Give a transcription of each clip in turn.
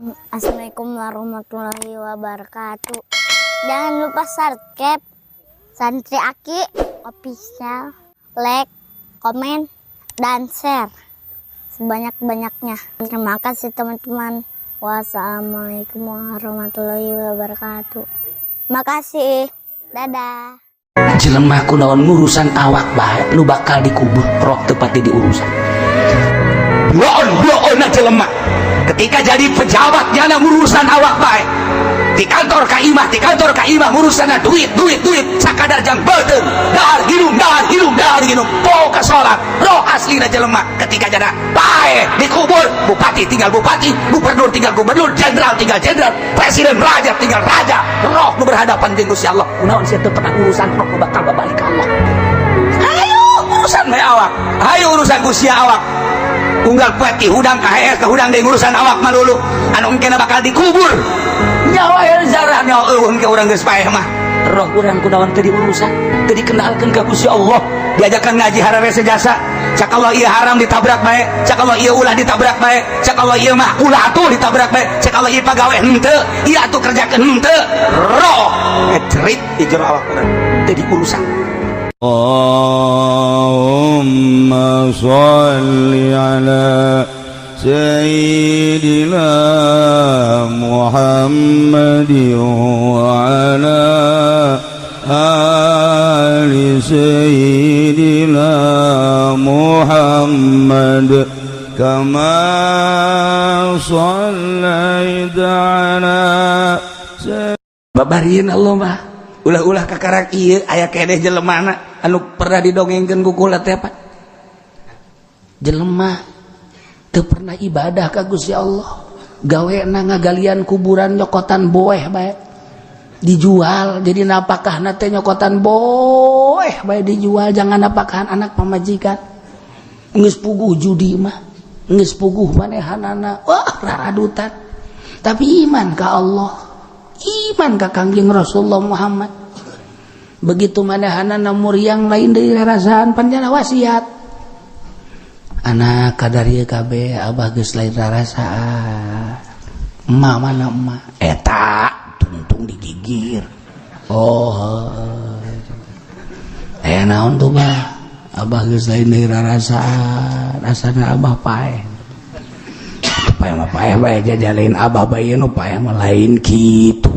Assalamualaikum warahmatullahi wabarakatuh. Jangan lupa subscribe Santri Aki Official, like, komen, dan share sebanyak-banyaknya. Terima kasih, teman-teman. Wassalamualaikum warahmatullahi wabarakatuh. Makasih. Dadah. Jelema kunaon ngurusan awak bae nu bakal dikubur, roh teu pati diurusan. Bloon bloon jelema ketika jadi pejabat, nyana ngurusan awak bae, di kantor ka imah, di kantor ka imah, ngurusan duit, duit, duit, sakadar jang beuteung, dahar ginum, dahar ginum, dahar ginum, poho ka salat. Roh aslina jelema ketika jana bae dikubur, bupati tinggal bupati, gubernur tinggal gubernur, jenderal tinggal jenderal, presiden, raja tinggal raja, roh nu berhadapan jeung Gusti Allah. Kunaon sia teu pernah urusan roh nu bakal babalik ka Allah? Ayo urusan bae awak, ayo urusan Gusti awak. Unggal poe ti hudang ka hees ka hudang deui ngurusan awak malulu anu engkena bakal dikubur. Nyawa ya zarah, nyawa eueun ke urang geus paeh mah. Roh urang kunaon teu diurusan, teu dikenalkeun ka Gusti Allah? Diajakan ngaji hararese jasa. Cak Allah ieu haram, ditabrak bae. Cak Allah ieu ulah, ditabrak bae. Cak Allah ieu mah ulah atuh, ditabrak bae. Cak Allah ieu pagawe henteu, ieu atuh kerjakeun henteu. Roh ngecerit di jero awak urang teu diurusan. اللهم صل على سيدنا محمد وعلى آل سيدنا محمد كما صليت على سيدنا Babarieun Allah mah ulah-ulah kakarak ieu aya keneh jelemana anu pernah didongengkeun ku kula teh, apa, jelema teu pernah ibadah ka Gusti Allah, gawe na ngagalian kuburan, nyokotan boeh bae dijual, jadi napakahna teh nyokotan boeh bae dijual jangan napakahan anak pamajikan. Geus puguh judi mah, geus puguh manehanana, wah, raradutan, tapi iman ka Allah, iman ka Kangjeng Rasulullah Muhammad. Begitu manehanana muriang lain dari rarasaan, panjana wasiat, "Anak, kadar ieu kabeh, abah geus lain rarasaan. Emak mana? Emak eta tungtung digigir." "Oh, eh, naon tuh, bah?" "Abah geus lain deui rarasaan, asana abah paeh. Paeh mah paeh bae, jajalain abah bae nu paeh mah lain kitu.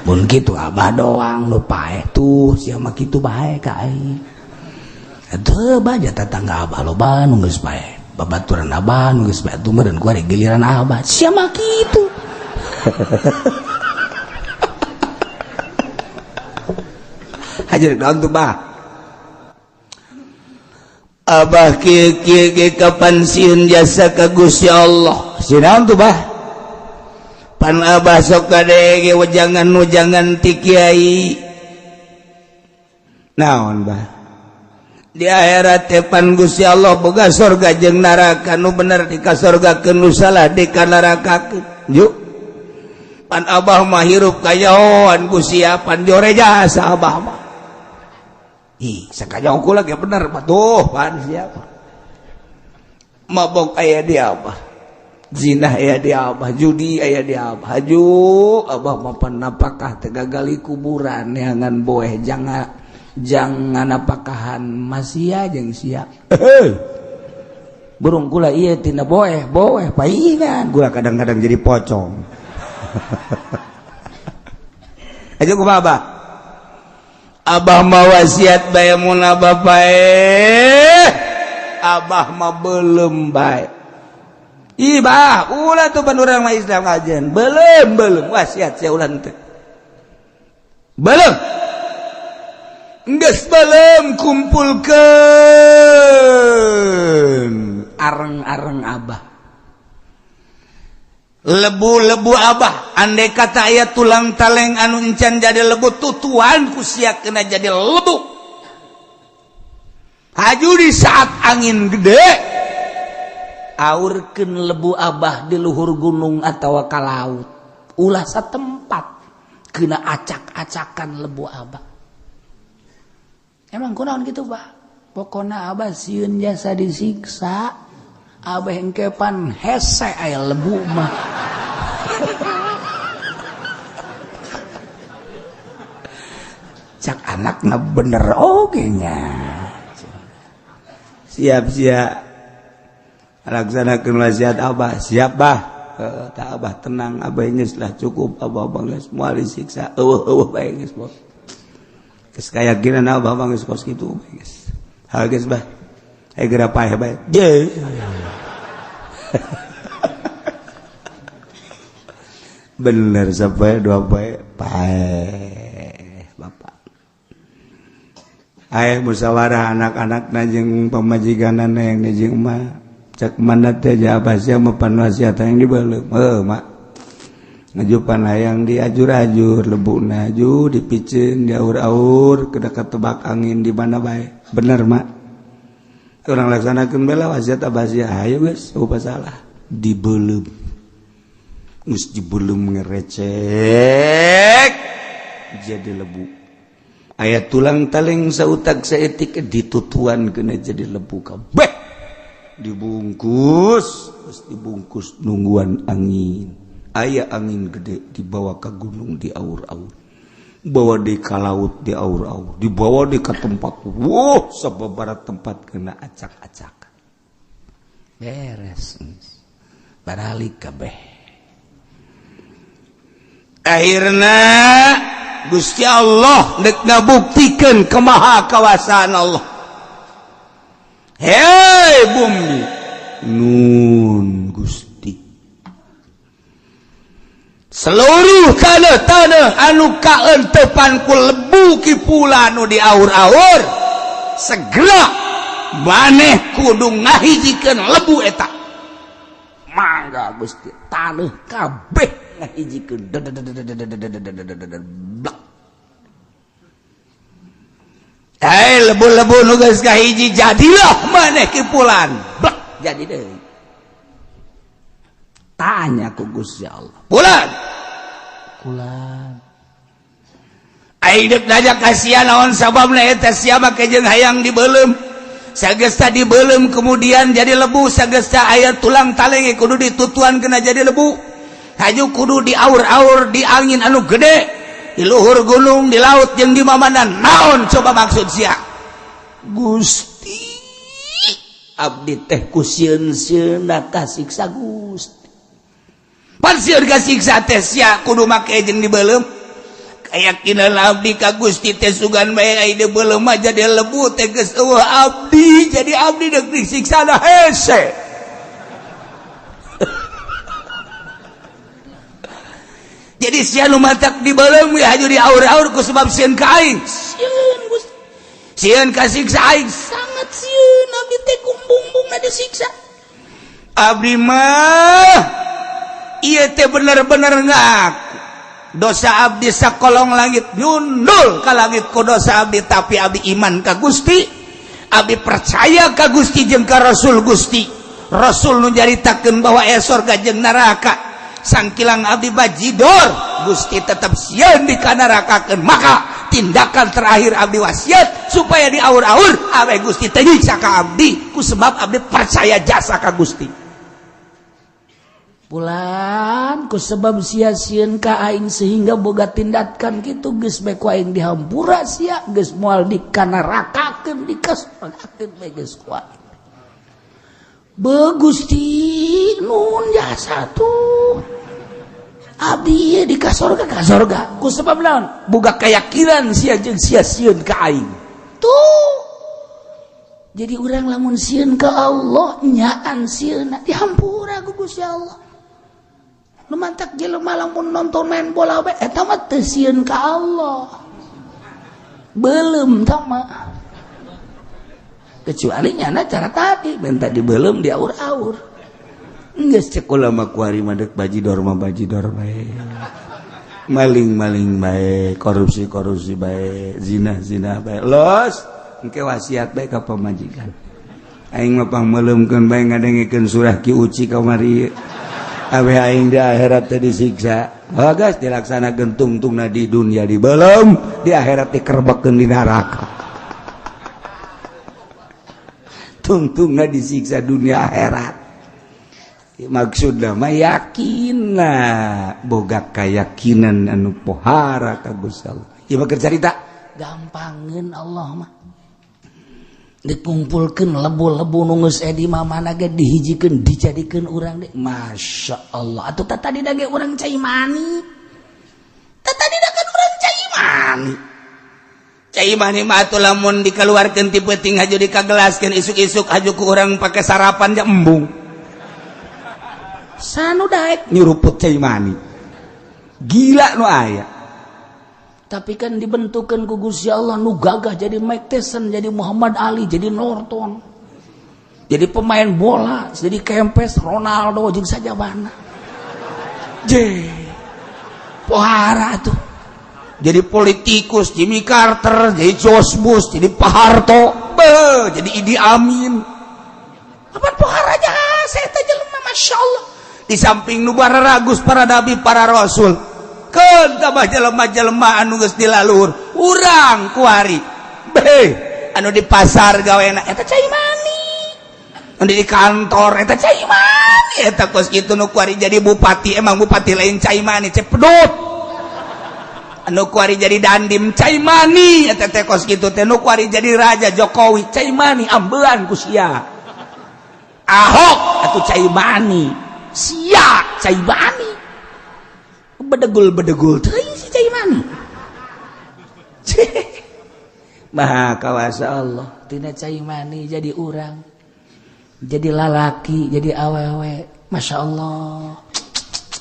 Mun kitu abah doang nu paeh tuh, sia mah kitu bae ka aing. Teu baja tetangga abah loba nu geus paeh, babaturan abah nu geus paeh tuh, meureun ku giliran abah, sia mah kitu." Hajar naon tuh, bah? Abah kieu kieu ge kapan sieun jasa ka Gusti Allah. Sieun naon tuh, bah? Pan abah sok kadege wejangan-wejangan ti kiai. Naon, bah? Di akhirat teh pan Gusti Allah boga sorga jeung neraka, nu bener di ka sorgakeun, nu salah di ka nerakakeun. Yuk, pan abah mah hirup kayahoan ku sia, pan jore jasa abah mah. Ih, sakajaho kula ge bener patuh pan siapa. Mabok aya di abah, zina aya di abah, judi aya di abah. Haju abah mah pan napakah teh gagali kuburan neangan boeh jangan jangan napakahan masia jeung sia. Burung kula ieu tina boeh boeh paingan Gua kadang-kadang jadi pocong. Aja kumaha, Abah? Abah mah wasiat bae, mun abah paeh, abah mah belum bae. Ih, bah, ulah tuh pan urang mah Islam ngajian. Belum, belum wasiat sia ulah teh. Belum. Geus belum kumpulkeun areng-areng abah. Lebu-lebu abah, andai kata aya tulang taleng anu encan jadi lebu, tutuan ku sia kena jadi lebu. Haju di saat angin gede aurkeun lebu abah di luhur gunung atau ka laut, ulah satempat kena acak-acakan lebu abah. Emang kunaon gitu, bah? Pokona abah sieun jasa disiksa. Abah engke pan hese aya lebu mah. Cak anakna bener oge nya. Siap-siap laksanakeun wasiat abah, siap bah. Tak abah tenang, abah geus lah cukup, abah geus moal disiksa. Eueuh bae geus bos. Geus kayakinan abah mah geus kos kitu geus. Hal geus bah. Ayo geura paeh bae. Je. Bener sampai dua bae paeh bapak. Ayo musyawarah anak-anak jeung pamajikanana yang jeung emak. Cak mana teh abah sia mah pan wasiat hayang dibeuleum. Heuh mak. Ngajupan hayang diajur-ajur lebukna aju dipiceun diaur-aur kedah ketebak angin di mana bae. Bener mak. Orang laksanakeun bela wasiat abah sia hayu geus eueuh salah dibeuleum. Geus dibeuleum ngerecek jadi lebu. Aya tulang taling sautak saeutik ditutuan kena jadi lebu kabeh. Dibungkus, terus dibungkus nungguan angin. Aya angin gede dibawa ke gunung di aur-aur. Bawa di ka laut di aur-aur, dibawa di ka tempat. Wuh, sababaraha tempat kena acak-acak. Beres. Baralik kabeh. Akhirna Gusti Allah deuk ngabuktikeun kemaha kawasaan Allah. Hei bumi, nun Gusti. Seluruh tanah-tanah anu kaentepan ku lebu kipula anu diaur-aur segera maneh kudu ngahijikeun lebu eta. Mangga Gusti, tanah kabeh ngahijikeun. Blak. Hei lebu-lebu nu geus kahiji jadilah maneh kipulan. Blak jadi deui. Tanya ku Gusti Allah. Pulan. Pulan. Aing deuk nanya kasihan naon sababna eta sia make jeung hayang dibeuleum. Sagesta dibeuleum kemudian jadi lebu, sagesta aya tulang taleng kudu ditutuan kena jadi lebu. Haju kudu diaur-aur di angin anu gede. Di luhur gunung, di laut jeung di mamana naon coba maksud sia. Gusti abdi teh ku sieun-sieunna kasiksa Gusti. Pan sieun kasiksa teh sia kudu make jeung dibeuleum. Kayakinan abdi ka Gusti teh sugan bae ai dibeuleum mah jadi lebu teh geus eueuh abdi, jadi abdi deuk disiksa da hese. Jadi sia nu matak dibeuleum we haju diaur-aur ku sebab sieun ka aing. Sieun Gusti. Sieun kasiksa aing sangat sieun abdi teh kumbung-bumbungna disiksa. Abdi mah ieu teh bener-bener ngaku. Dosa abdi sakolong langit nyundul ka langit ku dosa abdi, tapi abdi iman ka Gusti. Abdi percaya ka Gusti jeung ka Rasul Gusti. Rasul nu nyaritakeun bahwa aya sorga jeung neraka. Sangkilang abdi bajidor Gusti tetap sieun dikanarakakeun, maka tindakan terakhir abdi wasiat supaya diaur-aur awe Gusti teu nyiksa ka abdi ku sebab abdi percaya jasa ka Gusti. Pulan ku sebab sia sieun ka aing sehingga boga tindakan kitu geus bae ku aing dihampura sia geus moal dikanarakakeun dikasorgakeun bae geus ku aing. Be Gusti nun jasa tuh abdi di kasorga kasorga ku sebab naon boga keyakinan sia jeung sia sieun ka aing tuh. Jadi urang lamun sieun ka Allah nyaan sieunna dihampura ku Gusti Allah. Nu mantak jelema lamun nonton main bola bae eta mah teu sieun ka Allah, belum tah mah. Kecuali nyana cara tadi minta dibelum diaur-aur. Geus cek ulama kuari mah deuk bajidor mah bajidor bae. Maling-maling bae, korupsi-korupsi bae, zina-zina bae. Los, engke wasiat bae ka pamajikan. Aing mah pangmeuleumkeun bae ngadengekeun surah Ki Uci kamari. Awe aing di akhirat teh disiksa. Oh geus dilaksanakeun tungtungna di dunia dibelum, di akhirat dikerbekkeun di neraka. Tungtungna disiksa dunia akhirat. Maksudna mah yakinna, boga keyakinan anu pohara ka Gusti Allah. Ieu mah keur carita. Gampangeun Allah mah. Dikumpulkeun lebu-lebu nu geus di mana ge dihijikeun, dijadikeun urang deh. Masya Allah. Atuh tadi dage urang cai mani. Tadi kan urang cai mani. Cai mani mah atuh lamun dikeluarkeun ti peuting haju dikagelaskeun, isuk-isuk haju ku urang pake sarapan ja embung. Sanu daek nyuruput cai mani. Gila nu aya. Tapi kan dibentukkan ku Gusti Allah nu gagah jadi Mike Tyson, jadi Muhammad Ali, jadi Norton. Jadi pemain bola, jadi Kempes, Ronaldo jeung sajabana. Je. Pohara tuh. Jadi politikus Jimmy Carter, jadi George Bush, jadi Pak Harto, be, jadi Idi Amin. Apa poharanya saya teh jelema, Masya Allah. Di samping nu ragus para nabi, para rasul. Keun tambah jelema-jelema anu geus dilaluhur, urang kuari. Be, anu di pasar gawena eta cai mani. Anu di kantor eta cai mani, eta kos kitu nu kuari jadi bupati, emang bupati lain cai mani, cepedut. Anu kuari jadi dandim cai mani, eta teh kos kitu teh. Nu kuari jadi raja Jokowi cai mani, ambean ku sia. Ahok atuh cai mani, sia cai mani. Bedegul-bedegul teuing si cai mani. Maha kawasa Allah, tina cai mani jadi urang. Jadi lalaki, jadi awewe. Masya Allah.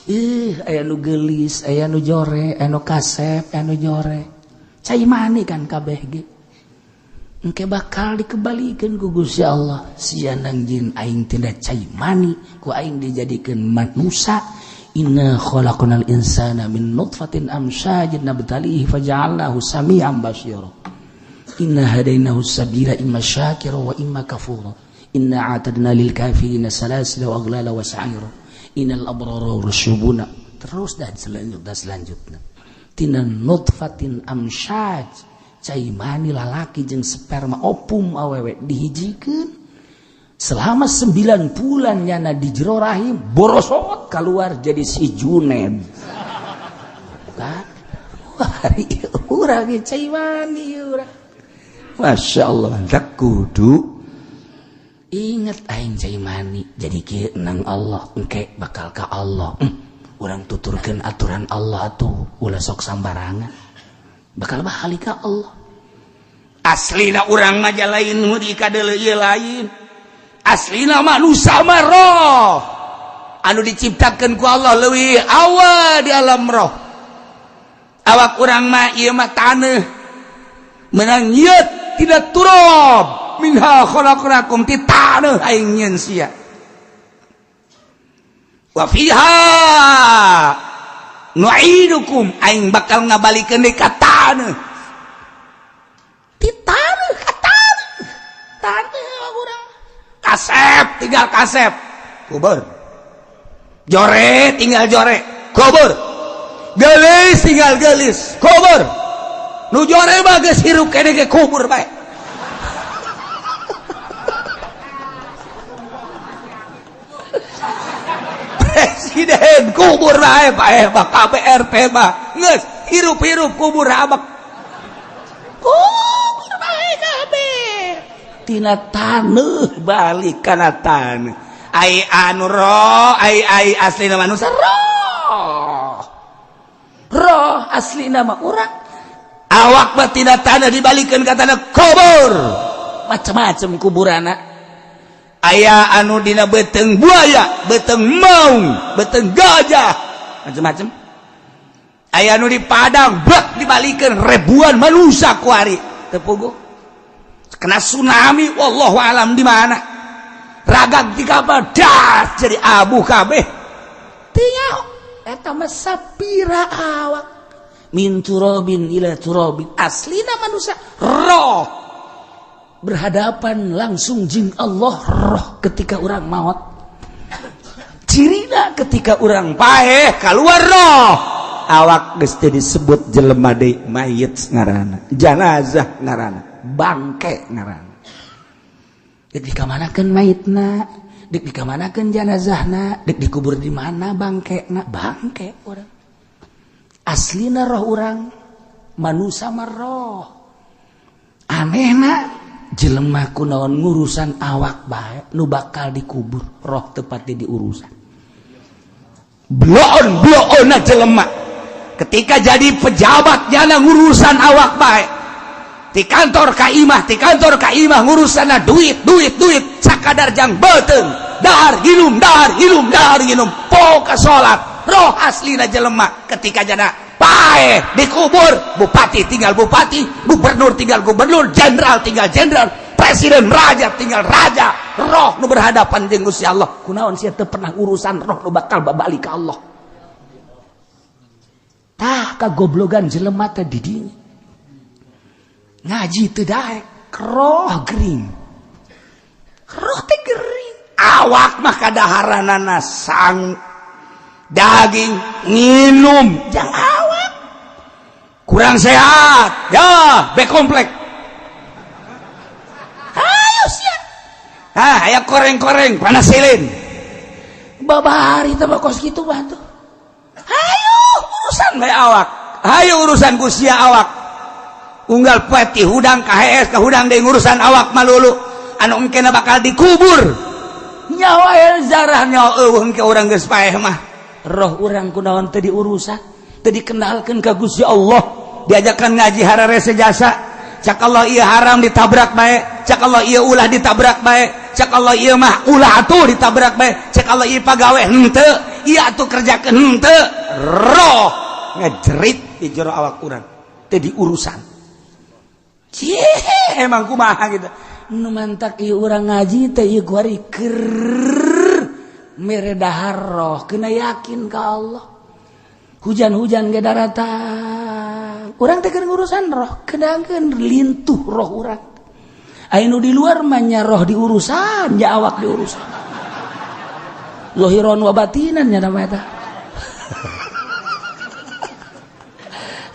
Ih, aya nu geulis, aya nu jore, aya nu kasep, aya nu jore. Cai mani kan kabeh ge. Engke bakal dikembalikan ku Gusti Allah. Sia nang jin aing tina cai mani, ku aing dijadikeun manusia. Inna khalaqnal insana min nutfatin amsyajin nabtalihi faja'alnahu sami'an basira. Inna hadainahu sabila imma syakira wa imma kafura. Inna a'tadna lil kafirina salasila wa aghlala wa sa'ira. Innal abrara yashrabuna. Terus dan selanjutnya. Tina nutfatin amsyaj, cai mani lalaki jeung sperma opum awewe dihijikeun. Selama 9 bulan nyana di jero rahim, borosot keluar jadi si Juned. Kan? Wah, urang cai mani urang. Masya Allah, tak kudu inget aing cai mani jadi kieu nang Allah, engke bakal ka Allah. Urang tuturkeun aturan Allah atuh, ulah sok sambarangan. Bakal balik ka Allah. Aslina urang mah lain nu dikadeuleu ieu lain. Aslina manusia mah roh anu diciptakeun ku Allah leuwih awal di alam roh. Awak urang mah ieu mah taneuh menang nyeut tidak turab minha khalaqnakum, ti taneuh aing nyeun sia. Wa fiha nu'idukum, aing bakal ngabalikeun deui ka taneuh. Ti taneuh ka taneuh. Taneuh urang kasep tinggal kasep kubur, jore tinggal jore kubur, gelis tinggal gelis kubur. Nu jore mah geus hirup keneh ge kubur bae. Presiden kubur bae, bae mah KPRT mah geus hirup-hirup kubur abak kubur bae kabeh. Tina taneuh balik kana taneuh. Ai anu roh, ai ai aslina manusia roh. Roh aslina mah urang. Awak mah tina taneuh dibalikeun ka taneuh kubur. Macem-macem kuburana. Aya anu dina beuteung buaya, beuteung maung, beuteung gajah, macem-macem. Aya anu di padang, bek dibalikeun ribuan manusia kuari. Teu puguh. Kena tsunami, wallahu alam di mana. Ragag di kapal, das jadi abu kabeh. Teu nyaho eta mah sapira awak. Min turabin ila turabin. Aslina manusia roh berhadapan langsung jin Allah roh ketika orang maut. Cirina ketika orang paeh keluar roh. Awak geus teu disebut jelema deui, mayit ngaranna, janazah ngaranna, bangke ngaranna. Jadi kamanakeun mayitna? Dek dikamanakeun janazahna, dek dikubur di mana bangkena, bangke urang. Aslina roh urang, manusa mah roh. Anehna jelema kunaon ngurusan awak bae nu bakal dikubur, roh teu pati diurusan. Bloon-bloonna jelema. Ketika jadi pejabat nyana ngurusan awak bae. Di kantor ka imah, di kantor ka imah ngurusanna duit, duit, duit, sakadar jang beuteung, dahar hinum, dahar hinum, dahar hinum, poka salat, roh aslina jelema ketika jana paeh dikubur, bupati tinggal bupati, gubernur tinggal gubernur, jenderal tinggal jenderal, presiden raja tinggal raja, roh nu berhadapan jeung Gusti Allah. Kunaon sia teu pernah urusan roh nu bakal babalik ka Allah. Tah kagoblogan jelema teh di dinya. Ngaji teu daek, roh gering. Roh teh gering. Awak mah kadaharanana sang daging nginum jang awak kurang sehat ya B komplek. Ayo sia. Ah, aya koreng-koreng panasilin. Babari teh mah kos kitu mah tuh. Hayu urusan bae awak. Hayu urusan ku sia awak. Unggal poe ti hudang ka hees ka hudang deui ngurusan awak malulu. Anu engkena bakal dikubur. Nyawa zarah nyawa eueuh engke urang geus paeh mah. Roh urang kunaon teu diurusan, teu dikenalkeun ka Gusti Allah. Diajakan ngaji hararese jasa. Cak Allah ieu haram ditabrak bae, cak Allah ieu ulah ditabrak bae, cak Allah ieu mah ulah atuh ditabrak bae, cak Allah ieu pagawe henteu, ieu atuh kerjakeun henteu. Roh ngejerit di jero awak urang, teu diurusan. Cih, emang kumaha gitu. Nu mantak ieu urang ngaji teh ieu kuari keur mere dahar roh, kena yakin ka Allah. Hujan-hujan ge daratang. Urang teh keur ngurusan roh, kenakeun lintuh roh urang. Aya nu di luar mah nya roh diurusan, nya awak diurusan. Zahiron wa batinan nya nama eta.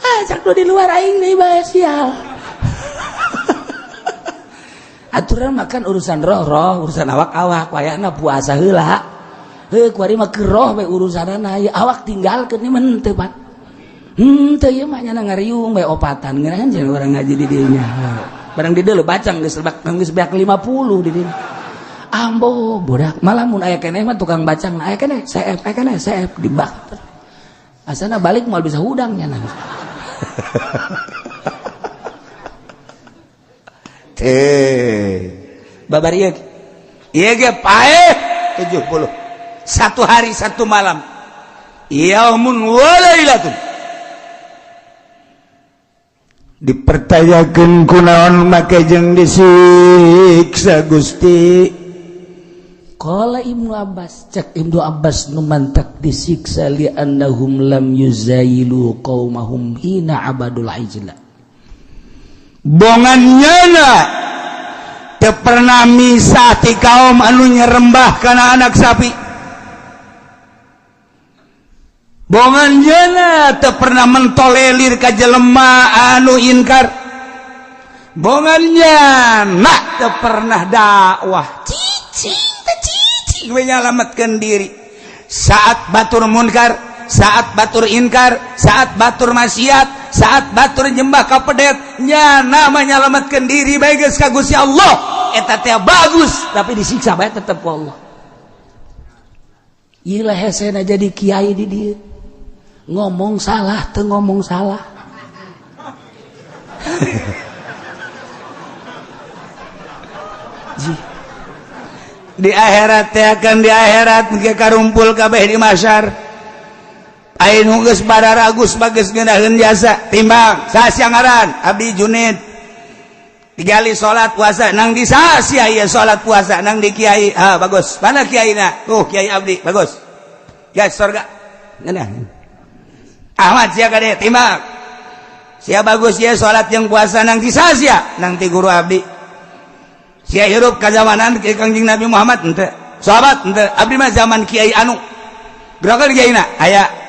Ah, cak nu di luar aing deui bae sial. Aturan makan urusan roh, roh urusan awak-awak, wayahna puasa heula. Heuh kuari mah keur roh bae urusanana, ieu awak tinggalkeun ieu mah henteu pan. Henteu ieu mah nya ngariung bae opatan ngeunaheun jeung urang ngaji di dieu nya. Barang di dieu bacang geus lebak geus beak 50 di dieu. Ambo bodak malah mun aya keneh mah tukang bacang aya keneh seep aya keneh seep dibak. Asana balik moal bisa hudang nya. Babar ieu. Ieu ge paeh 70. Satu hari satu malam. Yaumun wa lailatun. Dipertanyakeun kunaon make jeung disiksa Gusti. Qala Ibnu Abbas, cek Ibnu Abbas nu mantak disiksa li annahum lam yuzayilu qaumahum hina abadul ijla. Bongan nyana teu pernah misah ti kaum anu nyerembah kana anak sapi. Bongan nyana teu pernah mentolelir ka jelema anu inkar. Bongan nyana teu pernah dakwah. Cicing teh cicing we nyalametkeun diri. Saat batur munkar, saat batur inkar, saat batur maksiat, saat batur nyembah ka pedet, nyana menyelamatkan diri bae geus ka Gusti Allah. Eta teh bagus, tapi disiksa bae tetep ku Allah. Ieu lah hesena jadi kiai di dieu. Ngomong salah teu ngomong salah. Di akhirat teh akan di akhirat engke karumpul kabeh di mahsyar. Ain geus bararagus bagus ngeunaheun jasa timbang saha ngaran abdi Junid digali salat puasa nang di saha sia ieu salat puasa nang di kiai ah bagus mana kiaina tuh kiai abdi bagus guys surga ngeunah Ahmad sia kade timbang sia bagus sia salat jeung puasa nang di saha sia nang ti guru abdi sia hirup ka zamanan Kangjeng Nabi Muhammad henteu sahabat henteu abdi mah zaman kiai anu gerakan kiaina aya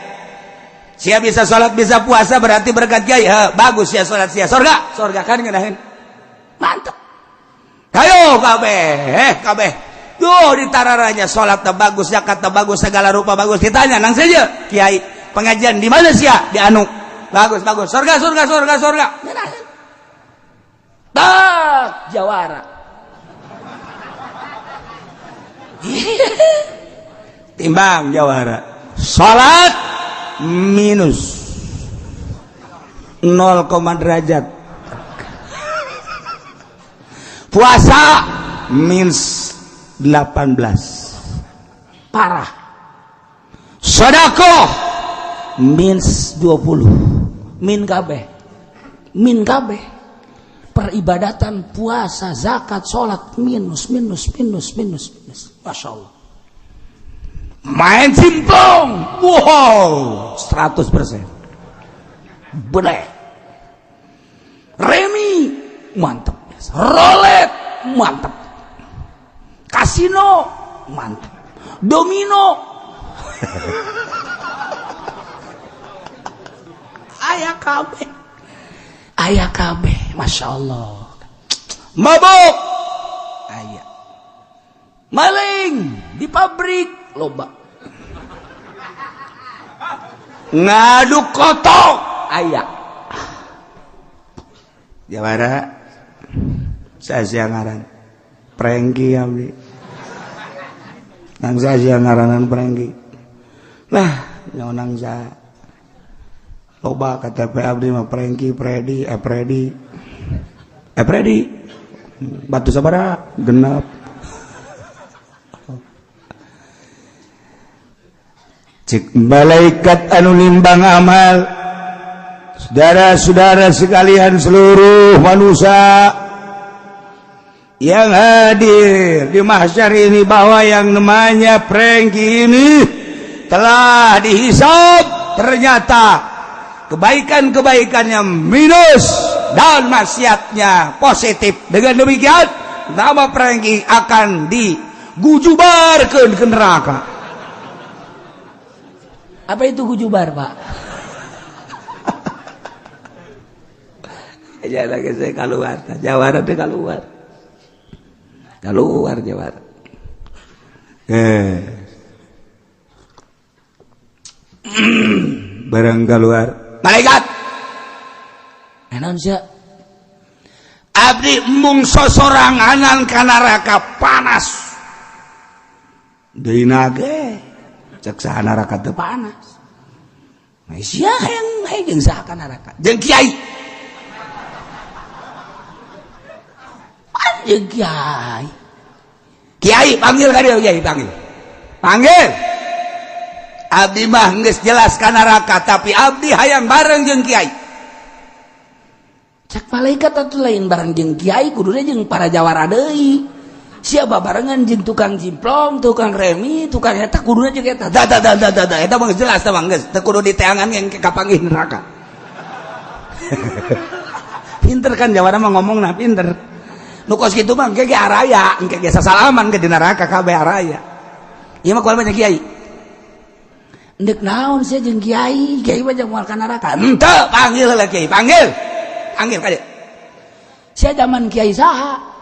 sia bisa salat bisa puasa berarti berkat kiai bagus sia salat sia surga surga kan ngeunaheun mantep kayo kabeh kabeh Duh ditararanya salat bagus, zakat bagus, segala rupa bagus. Ditanya nang saja kiai pengajian di mana sih ya? Di anu. Bagus bagus. Surga surga surga surga. Tak jawara. Timbang jawara. Salat minus 0, derajat. Puasa minus 18. Parah. Sedekah minus 20. Min kabeh. Min kabeh. Peribadatan, puasa, zakat, salat minus minus minus minus minus. Masya Allah. Main simpong. Wow, 100%. Boleh. Remi mantep. Rolet mantep. Kasino mantep. Domino. Aya kabeh. Aya kabeh, Masya Allah. Mabuk aya. Maling di pabrik loba. Ngaduk kotok aya. Jawara saya ngaran Prengki abdi. Nang saya ngaranan Prengki. Lah nyawa nang loba KTP abdi mah Prengki, Predi, Epredi. Epredi. Batu sabara genap. Cik malaikat anu nimbang amal. Saudara-saudara sekalian seluruh manusia yang hadir di mahsyar ini, bahwa yang namanya Prengki ini telah dihisab, ternyata kebaikan-kebaikannya minus dan maksiatnya positif. Dengan demikian nama Prengki akan digujubarkan ke neraka. Apa itu gujubar, Pak? Ya lagi saya keluar, jawara teh keluar. Keluar jawara. Barang keluar. Malaikat. Naon sia? Abdi embung sosoranganan ka neraka panas. Deui nage cek saha neraka teu panas. Nah, sia hayang hayang saha ka neraka? Jeung kiai. Jeung kiai. Kiai panggil ka dieu, kiai panggil. Panggil. Abdi mah geus jelas ka neraka, tapi abdi hayang bareng jeung kiai. Cek malaikat atuh lain bareng jeung kiai, kuduna jeung para jawara deui. Siapa barengan jeung tukang cimplong, tukang remi, tukang eta kuduna jeung eta. Da da da da da eta mah geus jelas tah mah geus teu kudu diteangan yang kapanggih neraka. Pinter kan jawara mah ngomongna pinter. Nu kos kitu mah engke ge araya, engke ge sasalaman ke di neraka kabeh araya. Ieu mah kual banyak kiai. Ndek naon sia jeung kiai, kiai mah jeung moal ka neraka. Henteu, panggil heula kiai, panggil. Panggil ka dieu. Sia zaman kiai saha?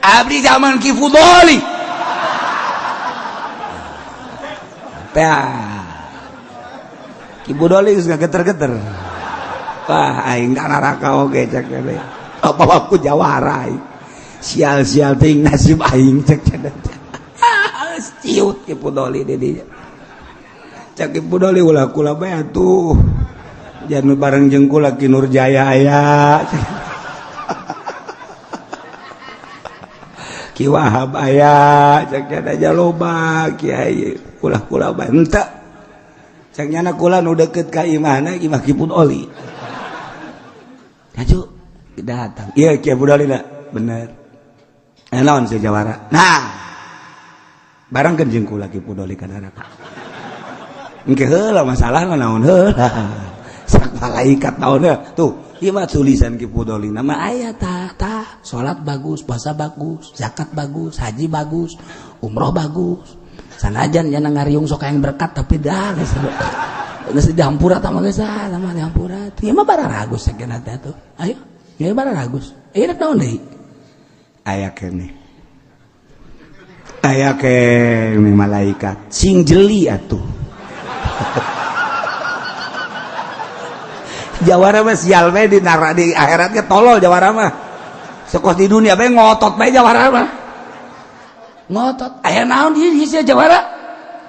Abdi zaman Ki Fudoli. Tah. Ki Fudoli geus ngageter-geter. Wah, aing ka neraka oge cek teh. Apa aku jawara aing. Sial-sial ting nasib aing cek teh. Ciut Ki Fudoli di dinya. Cek Ki Fudoli ulah kula bae atuh. Jangan bareng jeung kula Ki Nurjaya aya. Ki Wahab aya, cek aja loba kiai kula-kula bae henteu. Cek nyana kula nu deukeut ka imahna imah Ki Fudoli. Kaju datang. Ieu Ki Fudoli na bener. Naon si jawara. Nah, barengkeun jeung kula Ki Fudoli ka neraka. Engke heula masalahna naon heula. Sak malaikat naon heula. Tuh, ieu mah tulisan Ki Fudoli nama aya tah tah salat bagus, puasa bagus, zakat bagus, haji bagus, umroh bagus. Sanajan nya ngariung sok hayang berkat tapi dah geus geus dihampura tah mah geus ah mah dihampura. Ieu mah bararagus sakeuna teh tuh. Ayo. Ieu bararagus. Ieu rek naon deui? Aya keneh. Aya keneh malaikat. Sing jeli atuh. Jawara mah sial bae di neraka di akhiratnya tolol jawara mah. Sekos di dunia bae ngotot bae jawara mah. Ngotot. Aya naon ieu sia jawara?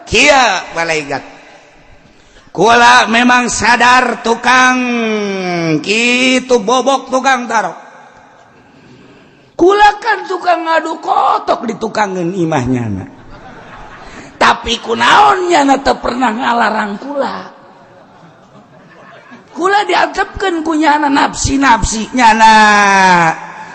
Kieu malaikat. Kula memang sadar tukang kitu bobok tukang tarok. Kula kan tukang ngadu kotok di tukangeun imahnya na. Tapi kunaon nyana teu pernah ngalarang kula. Kula diantepkeun ku nyana nafsi-nafsi nyana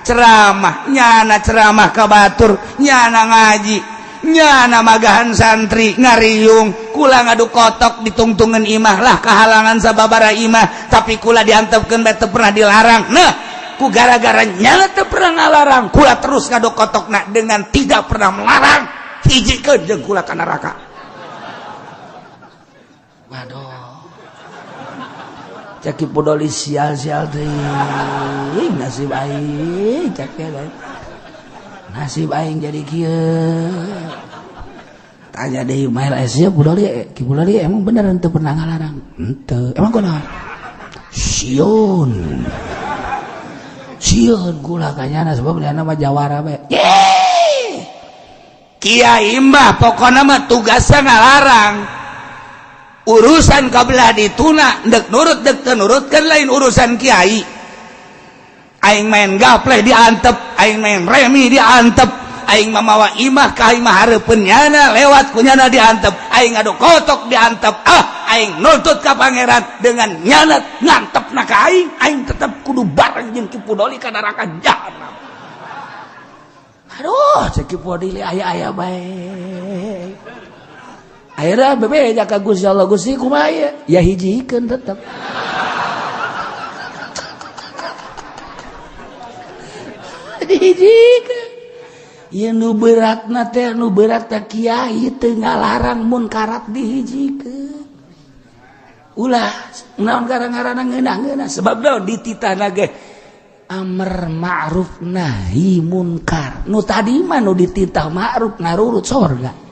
ceramah, nyana ceramah ka batur, nyana ngaji, nyana magahan santri ngariung. Kula ngadu kotok ditungtungan imah lah kehalangan sababara imah, tapi kula diantepkeun bae teu pernah dilarang. Nah, ku gara-gara nyana teu pernah ngalarang, kula terus ngadu kotokna dengan tidak pernah melarang, hijikeun jeung kula ka neraka. Waduh. Cek Ki Pudoli sial-sial teuing nasib aing cek nasib aing jadi kieu. Tanya deui mael sia Pudoli, Ki Pudoli emang bener henteu pernah ngalarang? Henteu. Emang kunaon? Sieun. Sieun kula ka nyana sebab nyana mah jawara bae. Kiai mah pokona mah tugasna ngalarang. Urusan kabelah dituna dek nurut dek teu nurut kan lain urusan kiai. Aing main gapleh diantep, aing main remi diantep, aing mamawa imah ka imah hareupeun nyana lewat ku nyana diantep, aing ngadu kotok diantep, ah aing nuntut ka pangeran dengan nyana ngantepna ka aing, aing tetep kudu bareng jeung Ki Pudoli ka neraka jahanam. Aduh, cek Ki Pudoli aya-aya bae. Akhirnya bebeja ka Gusti Allah, Gusti kumaha ieu? Ya hijikeun tetep. Dihijikeun. Ieu nu beratna teh nu berat teh kiai teu ngalarang munkarat dihijikeun. Ulah naon gara-garana ngeunah-ngeunah sebab naon dititahna ge amar ma'ruf nahi munkar. Nu tadi mah nu dititah ma'ruf narurut sorga.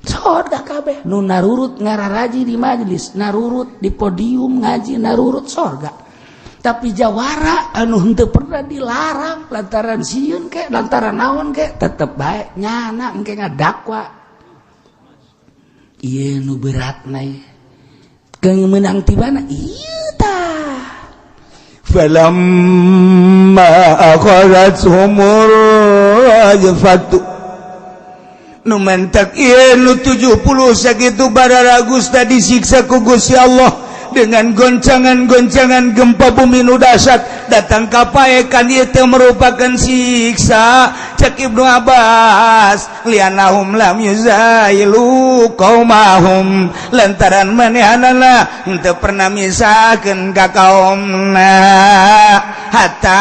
Sorga kabeh nu narurut ngararaji di majelis, narurut di podium ngaji, narurut sorga. Tapi jawara anu henteu pernah dilarang lantaran sieun ke lantaran naon ke tetep bae nyana engke ngadakwa. Ieu nu beratna ieu. Keung meunang ti mana? Ieu tah. Falamma akhadhathumur rajfatu. Nu mentak ieu nu 70 sakitu bararagus tadi disiksa ku Gusti Allah dengan goncangan-goncangan gempa bumi nu dahsyat datang ka paekan ieu teh merupakan siksa. Cek Ibnu Abbas lianahum lam yuzailu qaumahum lantaran manehanana henteu pernah misahkeun ka kaumna hatta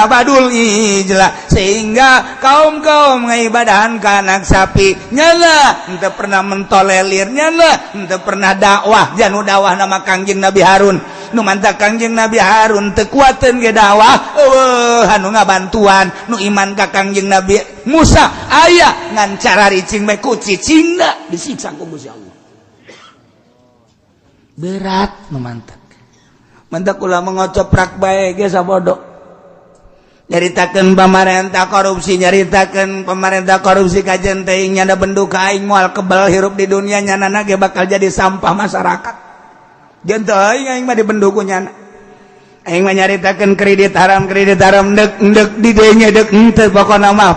abadul ijla sehingga kaum-kaum ngaibadahan ka anak sapi nyana henteu pernah mentolelir nyana henteu pernah dakwah janu dakwah nama Kangjeng Nabi Harun nu mantap Kangjeng Nabi Harun teu kuateun ge dakwah eueuh anu ngabantuan nu iman ka Kangjeng Nabi Musa aya ngan cara ricing bae ku cicingna disiksa ku Gusti Allah. Berat nu mantap. Mantak ulah mengocoprak bae ge sabodo. Nyaritakeun pamarentah korupsi, nyaritakeun pamarentah korupsi kajen teuing nyana bendu ka aing moal kebal hirup di dunia nyanana ge bakal jadi sampah masyarakat. Jeung teuing aing mah dibendu ku nyana. Aing mah nyaritakeun kredit haram dek dek di dieu dek henteu pokona mah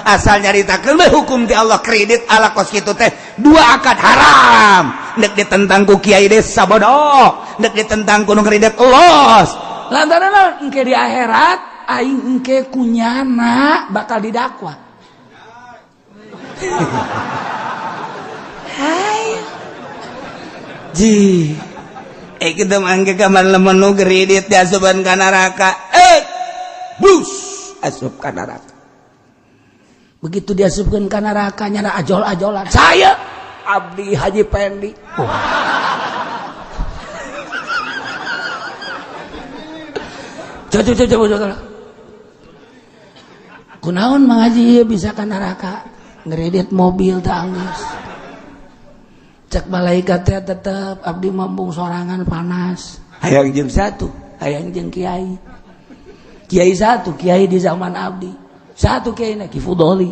asal nyaritakeun we hukum ti Allah kredit ala kos kitu teh dua akad haram dek ditentang ku kiai desa bodoh dek ditentang ku nu kredit los lantaran naon engke di akhirat aing engke ku nyana bakal didakwa. Hai ji kita mangke kamar lemon nu kredit diasupan ka neraka bus asup ka neraka. Begitu diasupkeun ka neraka nyana ajol-ajolan saya Abdi Haji Pendi. Oh. Coba coba coba coba. Kunaon Mang Haji ieu bisa ka neraka? Ngeredit mobil teh anggeus. Cek malaikat teh tetep abdi mambung sorangan panas. Hayang jeung satu, hayang jeung kiai. Kiai satu, kiai di zaman abdi. Satu kiai na Ki Fudoli.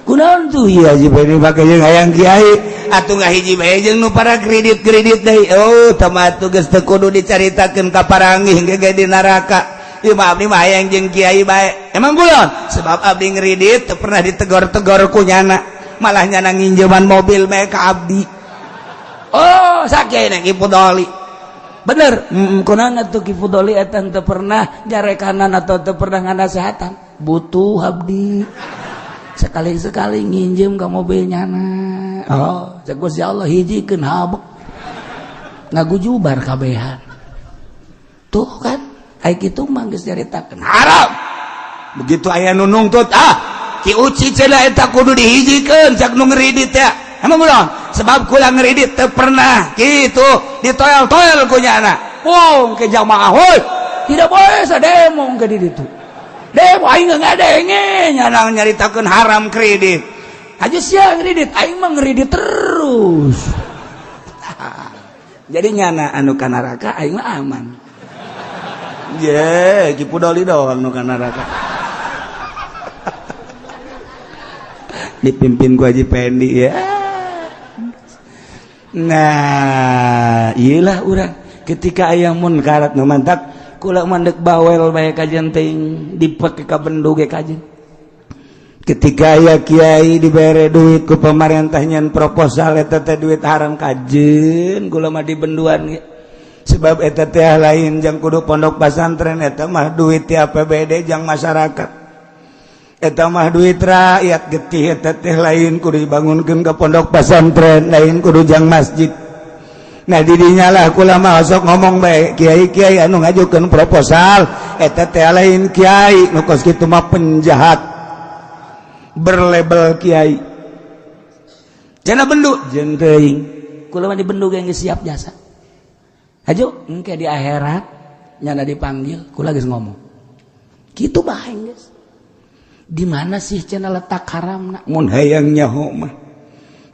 Kunaon tuh iya Haji Pendi pake jeung hayang kiai atuh ngahiji bae jeung nu para kredit-kredit deui. Oh tama atuh geus teu kudu dicaritakeun ka paranggih ge di neraka. Ieu mah abdi mah hayang jeung kiai bae. Emang kulon sebab abdi ngredit teu pernah ditegor-tegor ku nyana, malah nyana nginjeman mobil bae ka abdi. Oh sakiai na Ki Fudoli. Bener, kunaon atuh Ki Fudoli eta teu pernah nyarekanan atau teu pernah nganasehatan. Butuh abdi. Sekali-sekali nginjem ke mobil nyana. Oh, cek Gusti Allah hijikeun habek. Ngagujubar kabehan. Tuh kan, ai kitu mah geus nyaritakeun haram. Begitu aya nu nungtut, ah, Ki Uci cenah eta kudu dihijikeun cak nu ngeridit ya. Emang ulah, sebab kula ngeridit teu pernah kitu ditoel-toel ku nyana. Wong ke jamaah hoi, tidak boleh sademo ke di ditu. Demo aing ngadenge nyana nyaritakeun haram kredit. Aja sia ngredit, aing mah ngredit terus. Jadi nyana anu ka neraka aing mah aman. Ye, Ki Fudoli doang nu ka neraka. Dipimpin ku Haji Pendi ya. Nah, iyalah urang ketika aya munkarat nu mantak kula mandek bawel bae kajen teuing dipake ka bendu ge kajen. Ketika aya kiai dibere duit ku pemerintah nyen proposal eta teh duit haram kajen kula mah dibenduan ge. Sebab eta teh lain jang kudu pondok pesantren, eta mah duit ti APBD jang masyarakat. Eta mah duit rakyat getih eta teh lain kudu dibangunkeun ka pondok pesantren, lain kudu jang masjid. Nah didinya lah kula mah sok ngomong bae kiai-kiai anu ngajukeun proposal eta teh lain kiai nu kos kitu mah penjahat berlabel kiai. Cenah bendu jeung teuing kula mah dibendu ge geus siap jasa. Hajo engke di akhirat nyana dipanggil kula geus ngomong. Kitu bae geus. Di mana sih cenah letak haramna? Mun hayang nyaho mah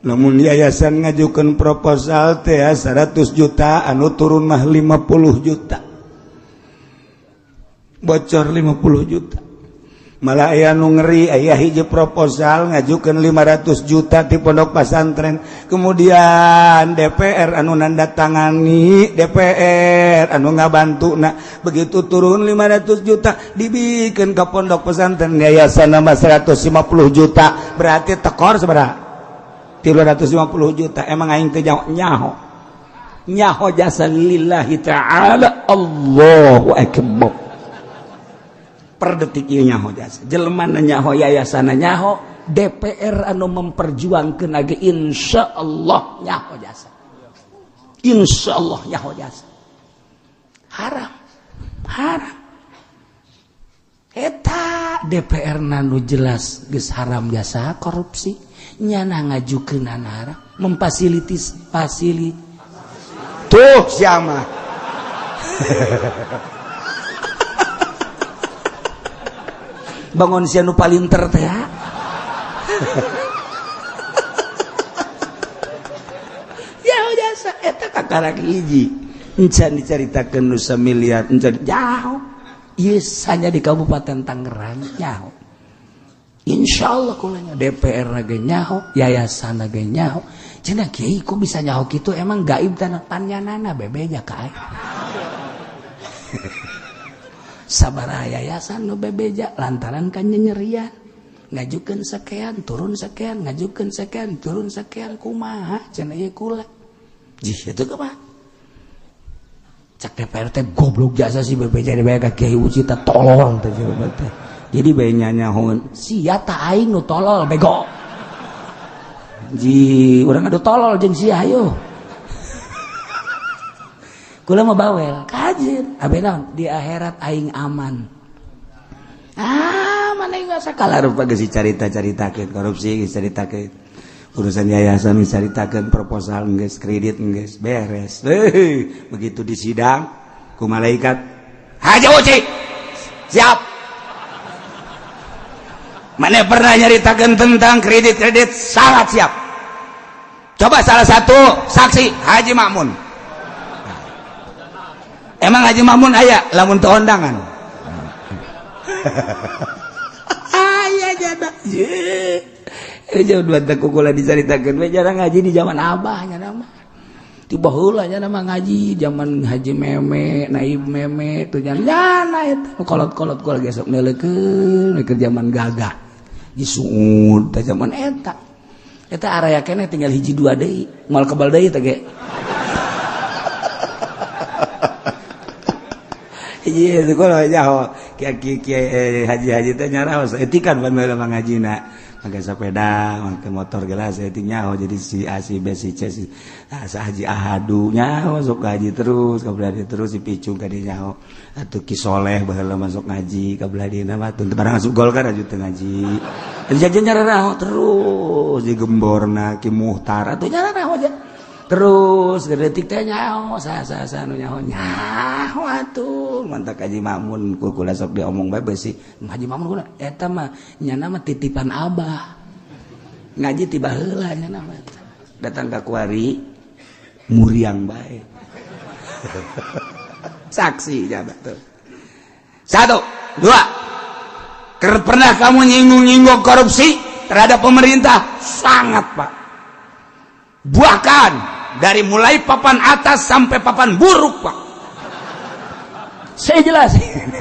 lamun yayasan ngajukeun proposal teh 100 juta anu turun mah 50 juta. Bocor 50 juta. Malah aya nu ngeri aya hiji proposal ngajukeun 500 juta di pondok pesantren. Kemudian DPR anu nandatangani, DPR anu ngabantuna. Begitu turun 500 juta dibikeun ka pondok pesantren yayasan mah 150 juta. Berarti tekor sabaraha? 350 juta. Emang aing teh nyaho. Nyaho jasa lillahi ta'ala. Allahu akbar. Per detik ieu nyaho jasa. Jelema nyaho, yayasan nyaho, DPR anu memperjuangkeun age insyaallah nyaho jasa. Insyaallah nyaho jasa. Haram. Haram. Eta DPR nu jelas geus haram jasa korupsi. Nyana ngajukeun haram, memfasilitis fasili. Tuh siapa? Bangun sia nu palinter teh. Ya jasa eta kakarak hiji. Encan dicaritakeun nu samiliar, encan jauh. Ieu hanya di Kabupaten Tangerang nyaho. Insyaallah kulanya DPR ge nyaho, yayasan ge nyaho. Cenah kiai kok bisa nyaho kitu emang gaib tanah panyanana bebeja ka aing. Sabaraha yayasan nu bebeja lantaran kan nyenyerian. Ngajukeun sekian, turun sekian, ngajukeun sekian, turun sekian kumaha cenah ieu kula. Jih itu kumaha? Cak DPR teh goblok jasa si bebeja dibae ka Kiai Uci teh tolol teh teh. Jadi bae nyanyahoeun sia ta aing nu tolol bego. Ji urang adu tolol jeung sia hayo. Kula mah bawel kajen abe naon di akhirat aing aman. Ah mana aing sakala rupa geus dicarita-caritakeun korupsi geus dicaritakeun. Urusan yayasan dicaritakeun proposal geus, kredit geus beres. Begitu di sidang ku malaikat, Haji Uci siap. Mana pernah nyaritakeun tentang kredit-kredit, sangat siap. Coba salah satu saksi Haji Makmun. Emang Haji Makmun aya lamun teu ondangan. Aya jada. Ye. Jauh dua teh kukula dicaritakeun we jarang ngaji di zaman abah nya nama. Ti baheula nya nama ngaji zaman Haji Meme, Naib Meme tuh nyana eta kolot-kolot kula gesok neuleukeun keur zaman gagah. Disuud teh zaman eta. Eta area keneh tinggal hiji dua deui, moal kebal deui teh ge. Iya, itu kalau nyaho kiai haji-haji teh nyaraos etikan pan baheula mah ngajina. Make sepeda, make motor gelas etik nyaho jadi si A si B si C si ah, Haji Ahadu nyaho sok ngaji terus kabelah terus si Picung ka dieu nyaho. Atuh Ki Soleh baheula masuk ngaji kabelah dieuna mah teu barang asup Golkar aju teu ngaji. Jadi nyararaho terus di gemborna Ki Muhtar atuh nyararaho aja. Terus detik teh nyaho sa sa nu nyaho nyaho atuh mantak Haji Makmun ku kula sok diomong bae beusi Haji Makmun kula eta mah nyana mah titipan abah ngaji ti baheula nyana mah datang ka kuari muriang bae. Saksi jabat tuh. Satu, dua. Pernah kamu nyinggung-nyinggung korupsi terhadap pemerintah? Sangat, Pak. Bahkan dari mulai papan atas sampai papan buruk, Pak. Saya jelasin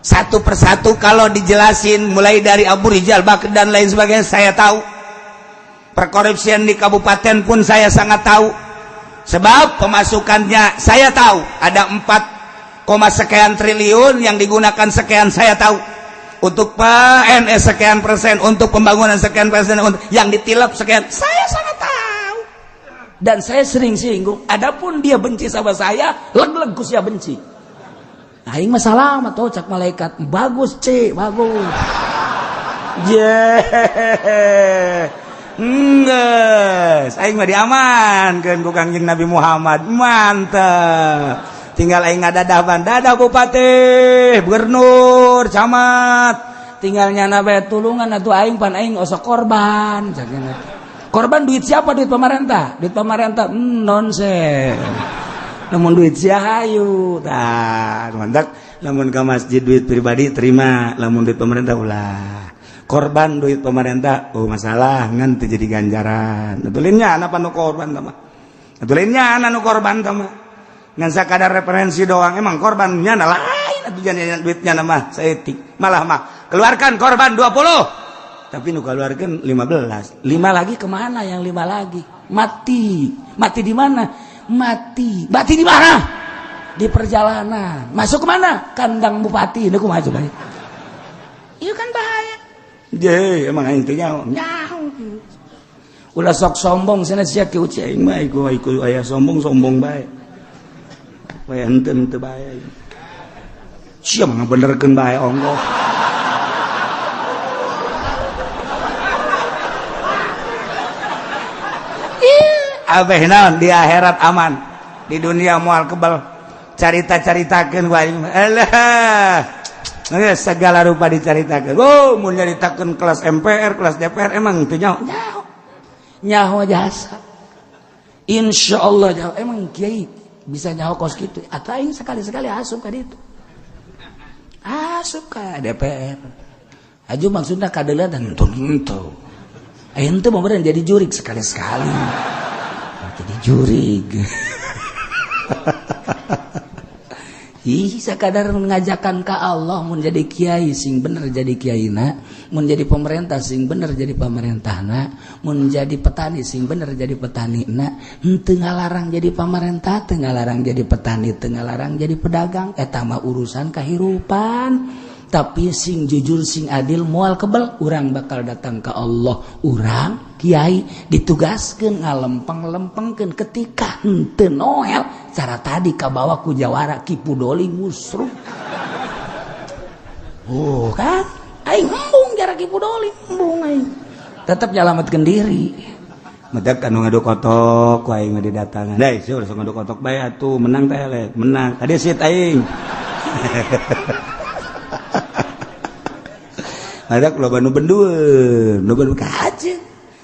satu persatu kalau dijelasin mulai dari Abu Rizal Bakri dan lain sebagainya saya tahu. Perkorupsian di kabupaten pun saya sangat tahu. Sebab pemasukannya saya tahu ada 4, sekian triliun yang digunakan sekian saya tahu. Untuk PNS sekian persen, untuk pembangunan sekian persen, untuk yang ditilap sekian, saya sangat tahu. Dan saya sering singgung, adapun dia benci sama saya, leg-leg ku sia benci. Aing mah salah atau cak malaikat, bagus C, bagus. Je. Enggeus, aing mah diamankeun ku Kangjeng Nabi Muhammad. Mantep. Tinggal aing ngadadaban, dadah bupati, gubernur, camat. Tinggal nyana bae tulungan atuh aing pan aing osok korban. Korban duit siapa? Duit pemerintah. Duit pemerintah nonsen. Namun duit sia hayu. Tah, mantap. Lamun ke masjid duit pribadi terima, lamun duit pemerintah ulah. Korban duit pemerintah, oh masalah ngan teu jadi ganjaran. Atulinnya anak nu korban tah mah. Atulinnya anak nu korban tah mah. Ngan sakadar referensi doang emang korbannya na lain atuh jadi duitnya nama saeutik. Malah mah keluarkan korban 20. Tapi nu keluarkan 15. 5 lagi kemana yang 5 lagi? Mati. Mati di mana? Mati. Mati di mana? Di perjalanan. Masuk kemana? Kandang bupati. Ini kumaha coba? Itu kan bahaya. Je, emang aing teh nyaho. Nyaho. Ulah sok sombong sana sia ki uci aing mah iku iku aya sombong-sombong bae. Bae henteu henteu bae. Sia mah ngabenerkeun bae ongkoh. Abeh naon di akhirat aman, di dunia moal kebal. Carita-caritakeun ku aing. Alah. Segala rupa dicaritakeun. Oh, mun nyaritakeun kelas MPR, kelas DPR emang teu nyaho. Nyaho. Nyaho jasa. Insyaallah nyaho. Emang kiai bisa nyaho kos kitu. Atau aing sekali-sekali asup ka ditu. Asup ka DPR. Aju maksudna kadeuleuan henteu. Aing teu mau jadi jurik sekali-sekali. Jadi jurig. Ih, sakadar ngajakan ka Allah mun jadi kiai sing bener jadi kiaina, mun jadi pemerintah sing bener jadi pemerintahna, mun jadi petani sing bener jadi petanina, henteu ngalarang jadi pemerintah, teu ngalarang jadi petani, teu ngalarang jadi pedagang, eta mah urusan kahirupan. Tapi sing jujur sing adil moal kebel, urang bakal datang ke Allah. Urang kiai ditugaskeun ngalempeng-lempengkeun ketika henteu noel cara tadi kabawa ku jawara Ki Pudoli musruk. Oh kan aing embung jara Ki Pudoli embung aing. Tetap nyalamatkan diri. Matak anu ngadu kotok ku aing mah didatangan. Dai, sia ulah ngadu kotok bae atuh, menang teh eleh, menang. Tadi sit aing. Ada loba nu bendueun, nu bendu kajeun.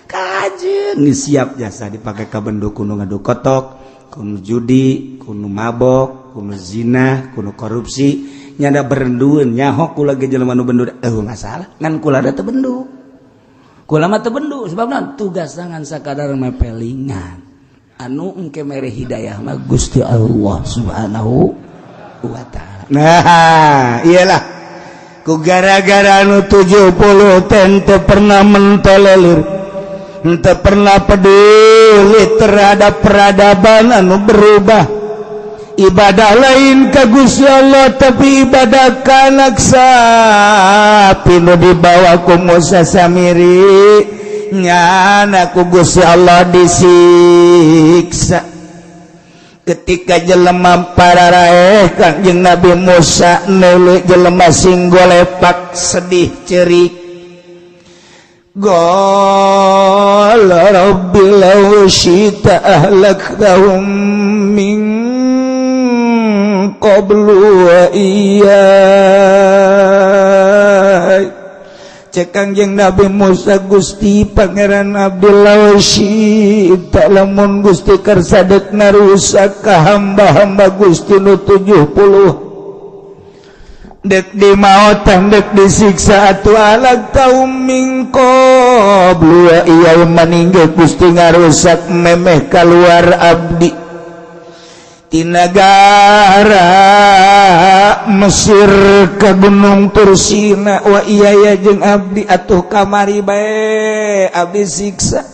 Kajeun geus siap jasa dipake ka bendu kudu ngadu kotok, kudu judi, kudu mabok, kudu zina, kudu korupsi, nyanda berendueun nyaho kula ge jelema nu bendu eueuh masalah, ngan kula da teu bendu. Kula mah teu bendu sebabna tugas ngan sakadar mepelingan. Anu engke mere hidayah mah Gusti Allah Subhanahu wa taala. Nah, iyalah. Ku gara-gara anu 70 teh teu pernah mentolelir, teu pernah peduli terhadap peradaban anu berubah. Ibadah lain ka Gusti Allah tapi ibadah ka anak sapi nu dibawa ku Musa Samiri, nyana ku Gusti Allah disiksa. Ketika jelema pararaeh Kangjeng Nabi Musa neuleuh jelema sing golepak sedih cerik. Qala rabbi law syi'ta ahlaktahum min qablu wa iyyai. Cek Kangjeng Nabi Musa, Gusti Pangeran Abdullah syi'ta, lamun Gusti kersa dek ngarusak ka hamba-hamba Gusti nu 70 dek dimaotan dek disiksa atuh ahlaktahum min qablu wa iyyai, maninggal Gusti ngarusak memeh keluar abdi ti nagara Mesir ke Gunung Tursina wa iya jeung abdi atuh kamari bae abdi siksa.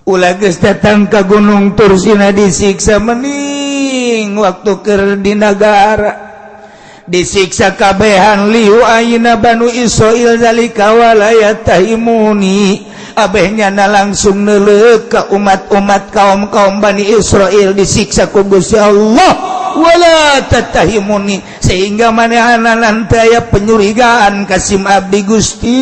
Ulah geus datang ke Gunung Tursina disiksa, mending waktu keur di nagara disiksa kabehan liu ayeuna Banu Israil zalika wala yatahimuni. Abehnya na langsung neuleuh ke umat-umat kaum-kaum Bani Israel disiksa ku Gusti Allah wala tatahimuni, sehingga manehna nanti aya penyurigaan kasim abdi Gusti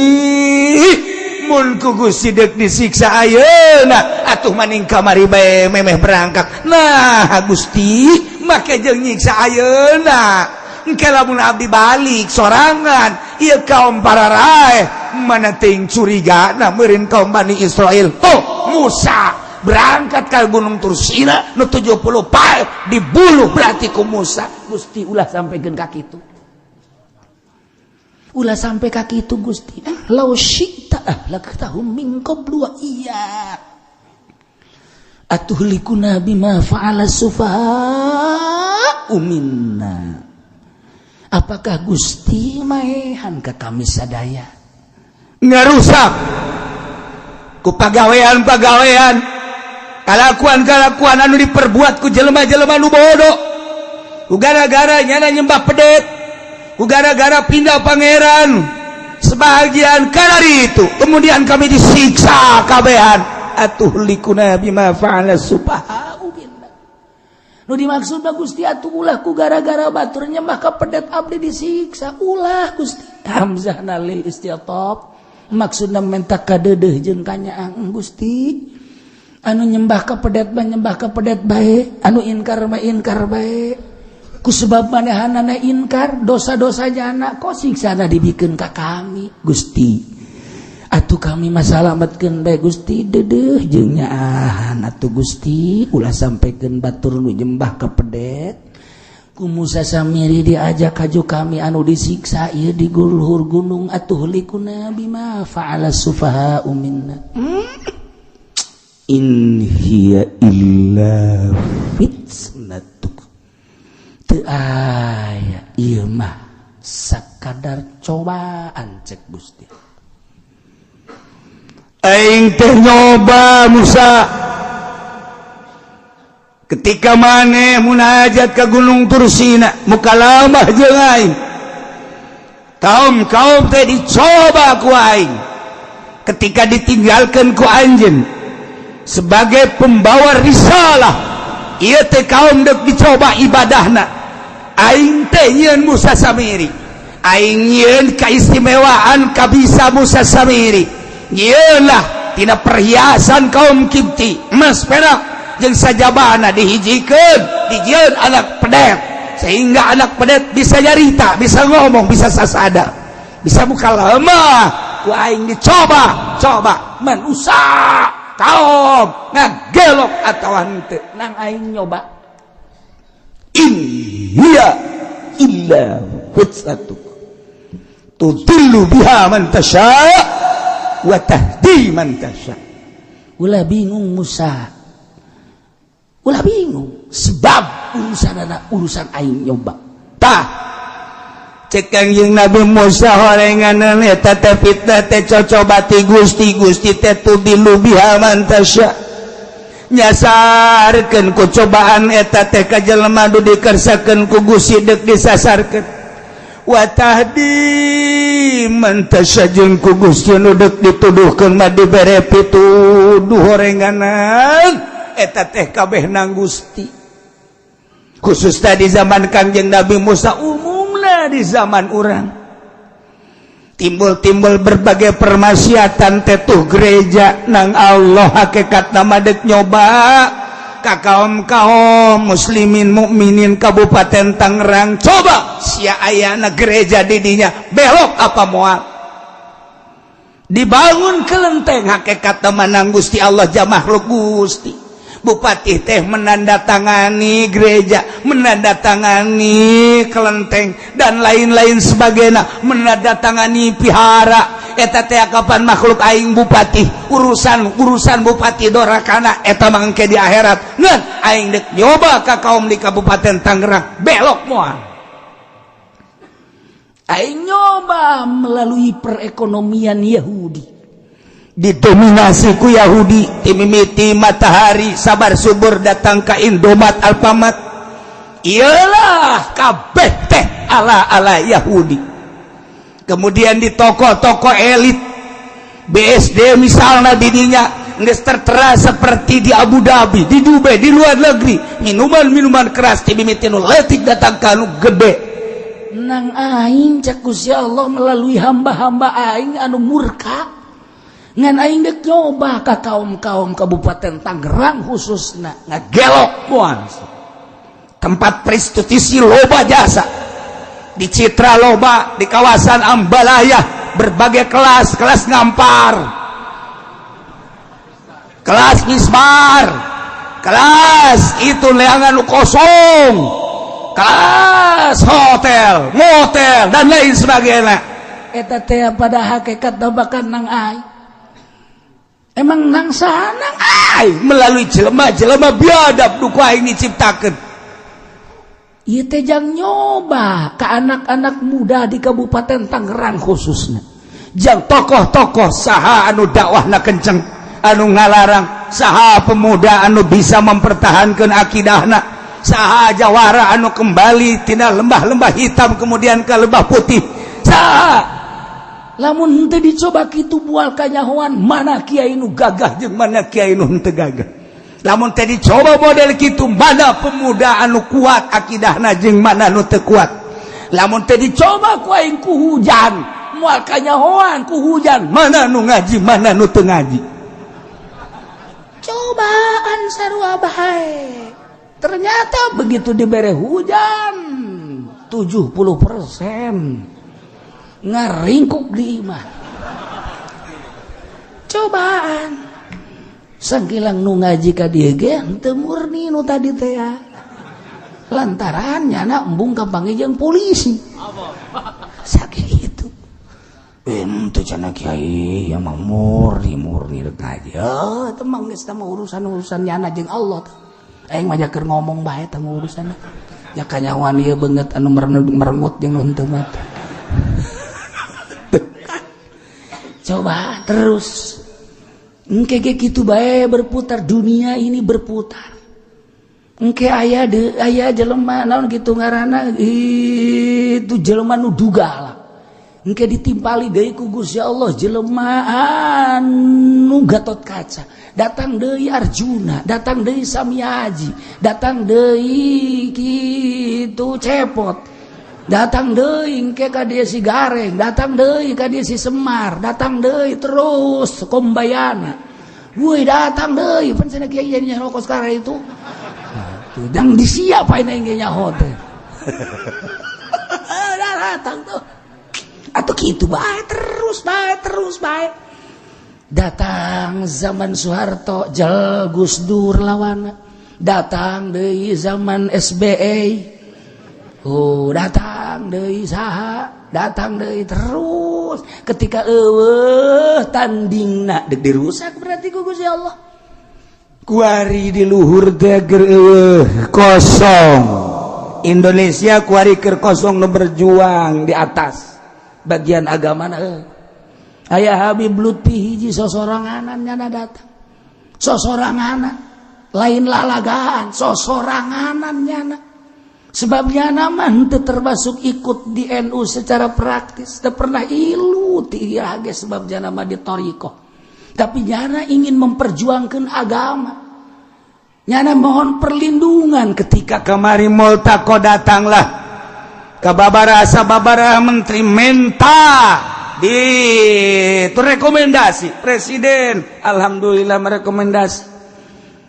mun ku Gusti dek disiksa ayeuna atuh maning kamari bae memeh berangkat. Nah Gusti make jeung nyiksa ayeuna engke lamun abdi balik sorangan ieu kaum pararaeh mana ting curiga nah meureun kaum Bani Israel. Oh Musa berangkat ke Gunung Tursina nu 70 pae dibuluh berarti ku Musa. Gusti ulah sampaikan ka kitu, ulah sampai ka kitu Gusti. Law syi'ta ahlaktahum min qablu wa iya atuhlikuna bima fa'ala sufaha'u minna. Apakah Gusti maehan ka kami sadaya ngarusak ku pagawean-pagawean kalakuan-kalakuan anu diperbuat ku jelema-jelema nu bodoh, ku gara-gara nyana nyembah pedet, ku gara-gara pindah pangeran sebagian kalari itu kemudian kami disiksa kabehan atuhlikuna bima fa'ala sufaha'u minna. Nu dimaksud mah Gusti atuh ulah ku gara-gara batur nyembah ka pedet abdi disiksa, ulah Gusti. Hamzah nalil istiatab maksudna menta kadeudeuh jeung kanyaang Gusti. Anu nyembah ka pedet mah nyembah ka pedet bae, anu inkar mah inkar bae. Ku sebab manehanana inkar dosa-dosa jana kok siksana dibikeun ka kami Gusti. Atuh kami masalamatkeun bae Gusti, deudeuh jeung nyaahan atuh Gusti, ulah sampaikan batur nu nyembah ka pedet. Ku Musa Samiri diajak kaju kami anu disiksa ieu di luhur gunung atuhlikuna bima fa'ala sufaha'u minna. In hiya illa fitnatuk. Teu aya ieu mah sakadar cobaan cek Gusti. Aing teh nyoba Musa ketika maneh munajat ke Gunung Tursina mukalamah jeung aing, kaum-kaum teh dicoba ku aing ketika ditinggalkan ku anjeun sebagai pembawa risalah. Ieu teh kaum dek dicoba ibadahna. Aing teh nyieun Musa Samiri, aing nyieun keistimewaan kabisa Musa Samiri. Nyieunlah tina perhiasan kaum Kipti, emas perak jeung sajabana dihijikeun, dijieun anak pedet, sehingga anak pedet bisa nyarita, bisa ngomong, bisa sasada, bisa buka lemah. Ku aing dicoba coba manusia kaum ngagelok atau henteu, nang aing nyoba. In hiya illa fitnatuk tudillu biha man tasha wa tahdi man tasha. Ulah bingung Musa, ulah bingung, sebab urusan anak urusan aing nyoba. Tah, cek Kangjeng Nabi Musa, horengan eta teh fitnah teh cocoba ti Gusti. Gusti teh tudillu biha man tasha, nyasarkeun ku cobaan eta teh ka jelema nu dikersakeun ku Gusti deuk disasarkeun, wa tahdi man tasha, jeung ku Gusti nu deuk dituduhkeun mah dibere pituduh. Horenganan eta teh kabeh nang Gusti, khusus tadi zaman Kangjeng Nabi Musa, umumna di zaman urang timbul-timbul berbagai permaksiatan tetuh gereja nang Allah hakikat nama dek nyoba ka kaum kaum muslimin mukminin Kabupaten Tangerang. Coba sia ayana gereja didinya, belok apa moal? Dibangun kelenteng, hakikat menang Gusti Allah jam makhluk Gusti. Bupati teh menandatangani gereja, menandatangani kelenteng, dan lain-lain sebagainya, menandatangani pihara eta teh kapan makhluk aing bupati. Urusan urusan bupati dorakana eta mangke di akhirat. Ngan aing dek nyoba ka kaum di Kabupaten Tangerang, belok moal? Aing nyoba melalui perekonomian Yahudi. Didominasi ku Yahudi timimiti matahari sabar subur datang ke Indomaret, Alfamart, iyalah kabeh teh ala-ala Yahudi. Kemudian di toko-toko elit BSD misalnya, didinya geus tertera seperti di Abu Dhabi, di Dubai, di luar negeri, minuman-minuman keras timimiti nu leutik datang ka nu gede. Nang aing cek Gusti Allah melalui hamba-hamba aing anu murka, ngan aing dek nyoba ka kaum-kaum Kabupaten Tangerang khususna. Ngagelok moal? Tempat prostitusi loba, jasa di Citra loba, di kawasan Ambalaya berbagai kelas, kelas ngampar, kelas mismar, kelas itu leangan kosong, kelas hotel, motel, dan lain sebagainya. Eta teh pada hakikat bahkan nang aing emang nang sana. Aing melalui jelema-jelema biadab nu ku aing diciptakeun. Ieu teh jang nyoba ke anak-anak muda di Kabupaten Tangerang khususnya. Jang tokoh-tokoh saha anu dakwahna kenceng, anu ngalarang saha, pemuda anu bisa mempertahankan akidahna saha, jawara anu kembali tina lembah-lembah hitam kemudian ke lembah putih saha. Lamun henteu dicoba kitu moal kanyahoan mana kiai nu gagah jeung mana kiai nu henteu gagah. Lamun teh dicoba model kitu, mana pemuda anu kuat akidahna jeung mana nu teu kuat. Lamun teh dicoba ku aing ku hujan, moal kanyahoan ku hujan mana nu ngaji, mana nu teu ngaji. Cobaan sarua bae. Ternyata begitu dibere hujan, 70% ngaringkuk di imah. Cobaan sangkilang nu ngaji ka dieu ge henteu murni nu tadi teh ya. Lantaran nyana embung kapanggih jeung polisi sakitu. Ente cenah kiai ya mah murni murni rek ngaji. Oh, itu mah geus mah urusan-urusan nyana jeung Allah teh. Aing mah keur ngomong bae teh urusan. Ya kanyahoan ieu beungeut anu merengut jeung nu henteu mah. Coba terus. Engke ge kitu bae berputar, dunia ini berputar. Engke aya de aya jelema naon kitu ngaranna itu, jelema nu duga lah. Engke ditimpali deui ku Gusti Allah jelema anu Gatot Kaca. Datang deui Arjuna, datang deui Samiaji, datang deui kitu Cepot. Datang deui engke ka dieu si Gareng, datang deui ka dieu si Semar, datang deui terus kombayana. Woi, datang deui pan cenah kiai jadi nyaho kos sekarang itu. Tuh, dan disiapain aing ge nyaho teh. Datang tuh. Atau gitu bae, terus bae, terus bae. Datang zaman Soeharto, jel Gus Dur lawan. Datang deui zaman SBY. Oh, datang deui saha, datang deui terus. Ketika eueuh tandingna dek dirusak berarti ku Gusti Allah. Kuari di luhur teh keur eueuh kosong. Indonesia kuari keur kosong, nu berjuang di atas bagian agama na. Aya Habib Lutfi hiji sosoranganan nyana datang. Sosoranganan, lain lalagaan, sosoranganan nyana. Sebabnya nama henteu termasuk ikut di NU secara praktis, teu pernah ilu ti ge sebab nama di thoriqoh. Tapi nyana ingin memperjuangkan agama. Nyana mohon perlindungan ketika kemari Multaqo, datanglah ke babara sababara menteri menta di itu rekomendasi presiden. Alhamdulillah merekomendasi.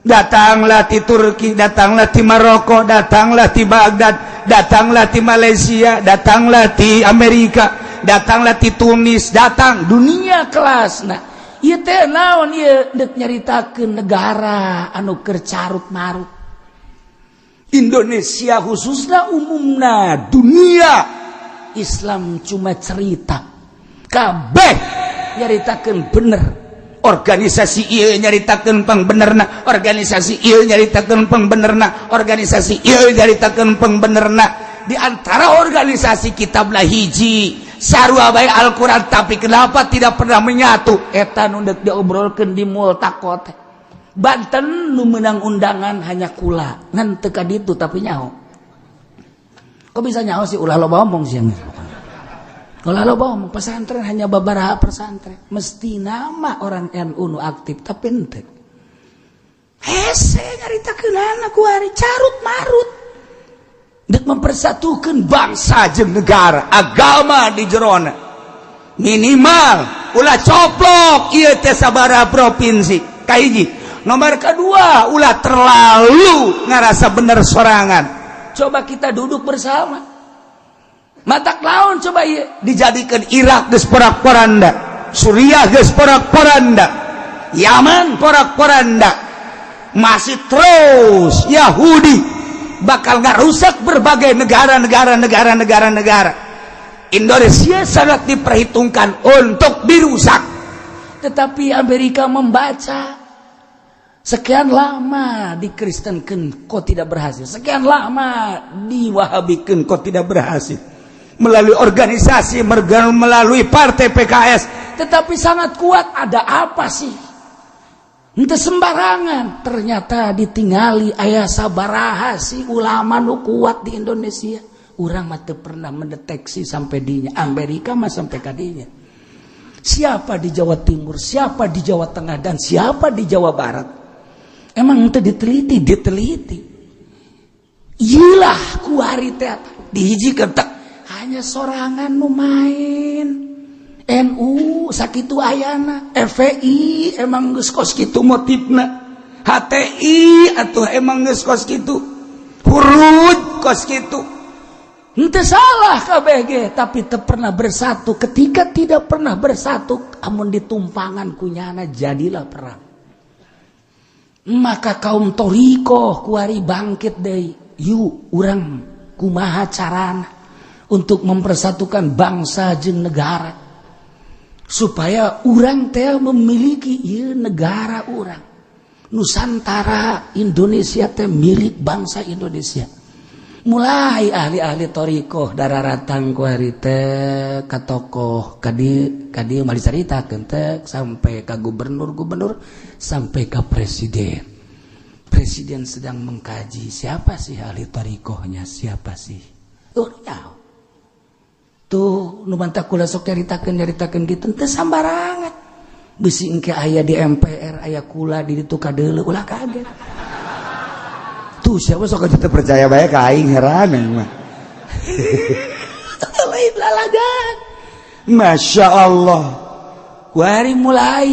Datanglah di Turki, datanglah di Maroko, datanglah di Baghdad, datanglah di Malaysia, datanglah di Amerika, datanglah di Tunis, datang dunia kelas. Nah, ieu teh naon ieu? Dek nyaritakeun negara anu keur carut marut. Indonesia khususnya, umumna dunia. Islam cuma cerita, kabeh nyaritakeun bener. Organisasi ieu nyaritakeun pangbenerna, organisasi ieu nyaritakeun pangbenerna, organisasi ieu nyaritakeun pangbenerna. Di antara organisasi kitablah hiji, sarua bae Al-Qur'an, tapi kenapa tidak pernah menyatu? Eta nu deuk diobrolkeun di Multaqo teh. Banten nu menang undangan hanya kula, ngan teu ka ditu, tapi nyaho. Kok bisa nyaho sih? Ulah loba omong sih, ulah loba omong. Pesantren hanya beberapa pesantren, mesti nama orang NU nu aktif, tapi ente hese nyaritakeun kuari carut marut dek mempersatukan bangsa jeung negara, agama di jerona. Minimal ulah coplok ieu teh sabaraha provinsi. Kahiji, nomor kedua, ulah terlalu ngerasa bener sorangan. Coba kita duduk bersama, matak lawan coba ieu. Dijadikan Irak geus porak-poranda, Suriah geus porak-poranda, Yaman porak-poranda, masih terus Yahudi bakal ngarusak berbagai negara-negara, negara-negara, negara. Indonesia sangat diperhitungkan untuk dirusak. Tetapi Amerika membaca, sekian lama dikristenkan kok tidak berhasil, sekian lama diwahabikan kok tidak berhasil, melalui organisasi, melalui partai PKS. Tetapi sangat kuat. Ada apa sih? Ente sembarangan ternyata ditinggali aya sabaraha sih ulama nu kuat di Indonesia. Urang mah teu pernah mendeteksi sampai dinya. Amerika mah sampai kadinya, siapa di Jawa Timur, siapa di Jawa Tengah, dan siapa di Jawa Barat. Emang itu diteliti, diteliti. Iyalah, kuari teh dihijikeun tak hanya sorangan nu main NU sakitu ayana, FPI emang geus kos kitu motifna, HTI atau emang geus kos kitu, Huruj kos kitu. Henteu salah KBG, tapi teu pernah bersatu. Ketika tidak pernah bersatu, amun ditumpangan kunyana jadilah perang. Maka kaum thoriqoh kuari bangkit deui. Yuk, urang kumaha carana untuk mempersatukan bangsa jeung negara supaya urang teh memiliki ieu negara urang Nusantara. Indonesia teh milik bangsa Indonesia. Mulai ahli-ahli thoriqoh daratang kuari teh ka tokoh kadi kadi mah dicaritakeun teh sampai ka gubernur-gubernur, sampai ka presiden. Presiden sedang mengkaji siapa sih ahli thoriqohnya, siapa sih. Oh nyaho tuh nu mantak kula sok nyaritakeun nyaritakeun kitu, teu sambarangan. Bisi engke aya di MPR aya kula di ditu kadeuleu, ulah kaget. Tuh, siapa sok aja percaya bae ka aing, heran mah. Lain lalagan. Masya Allah. Kuari mulai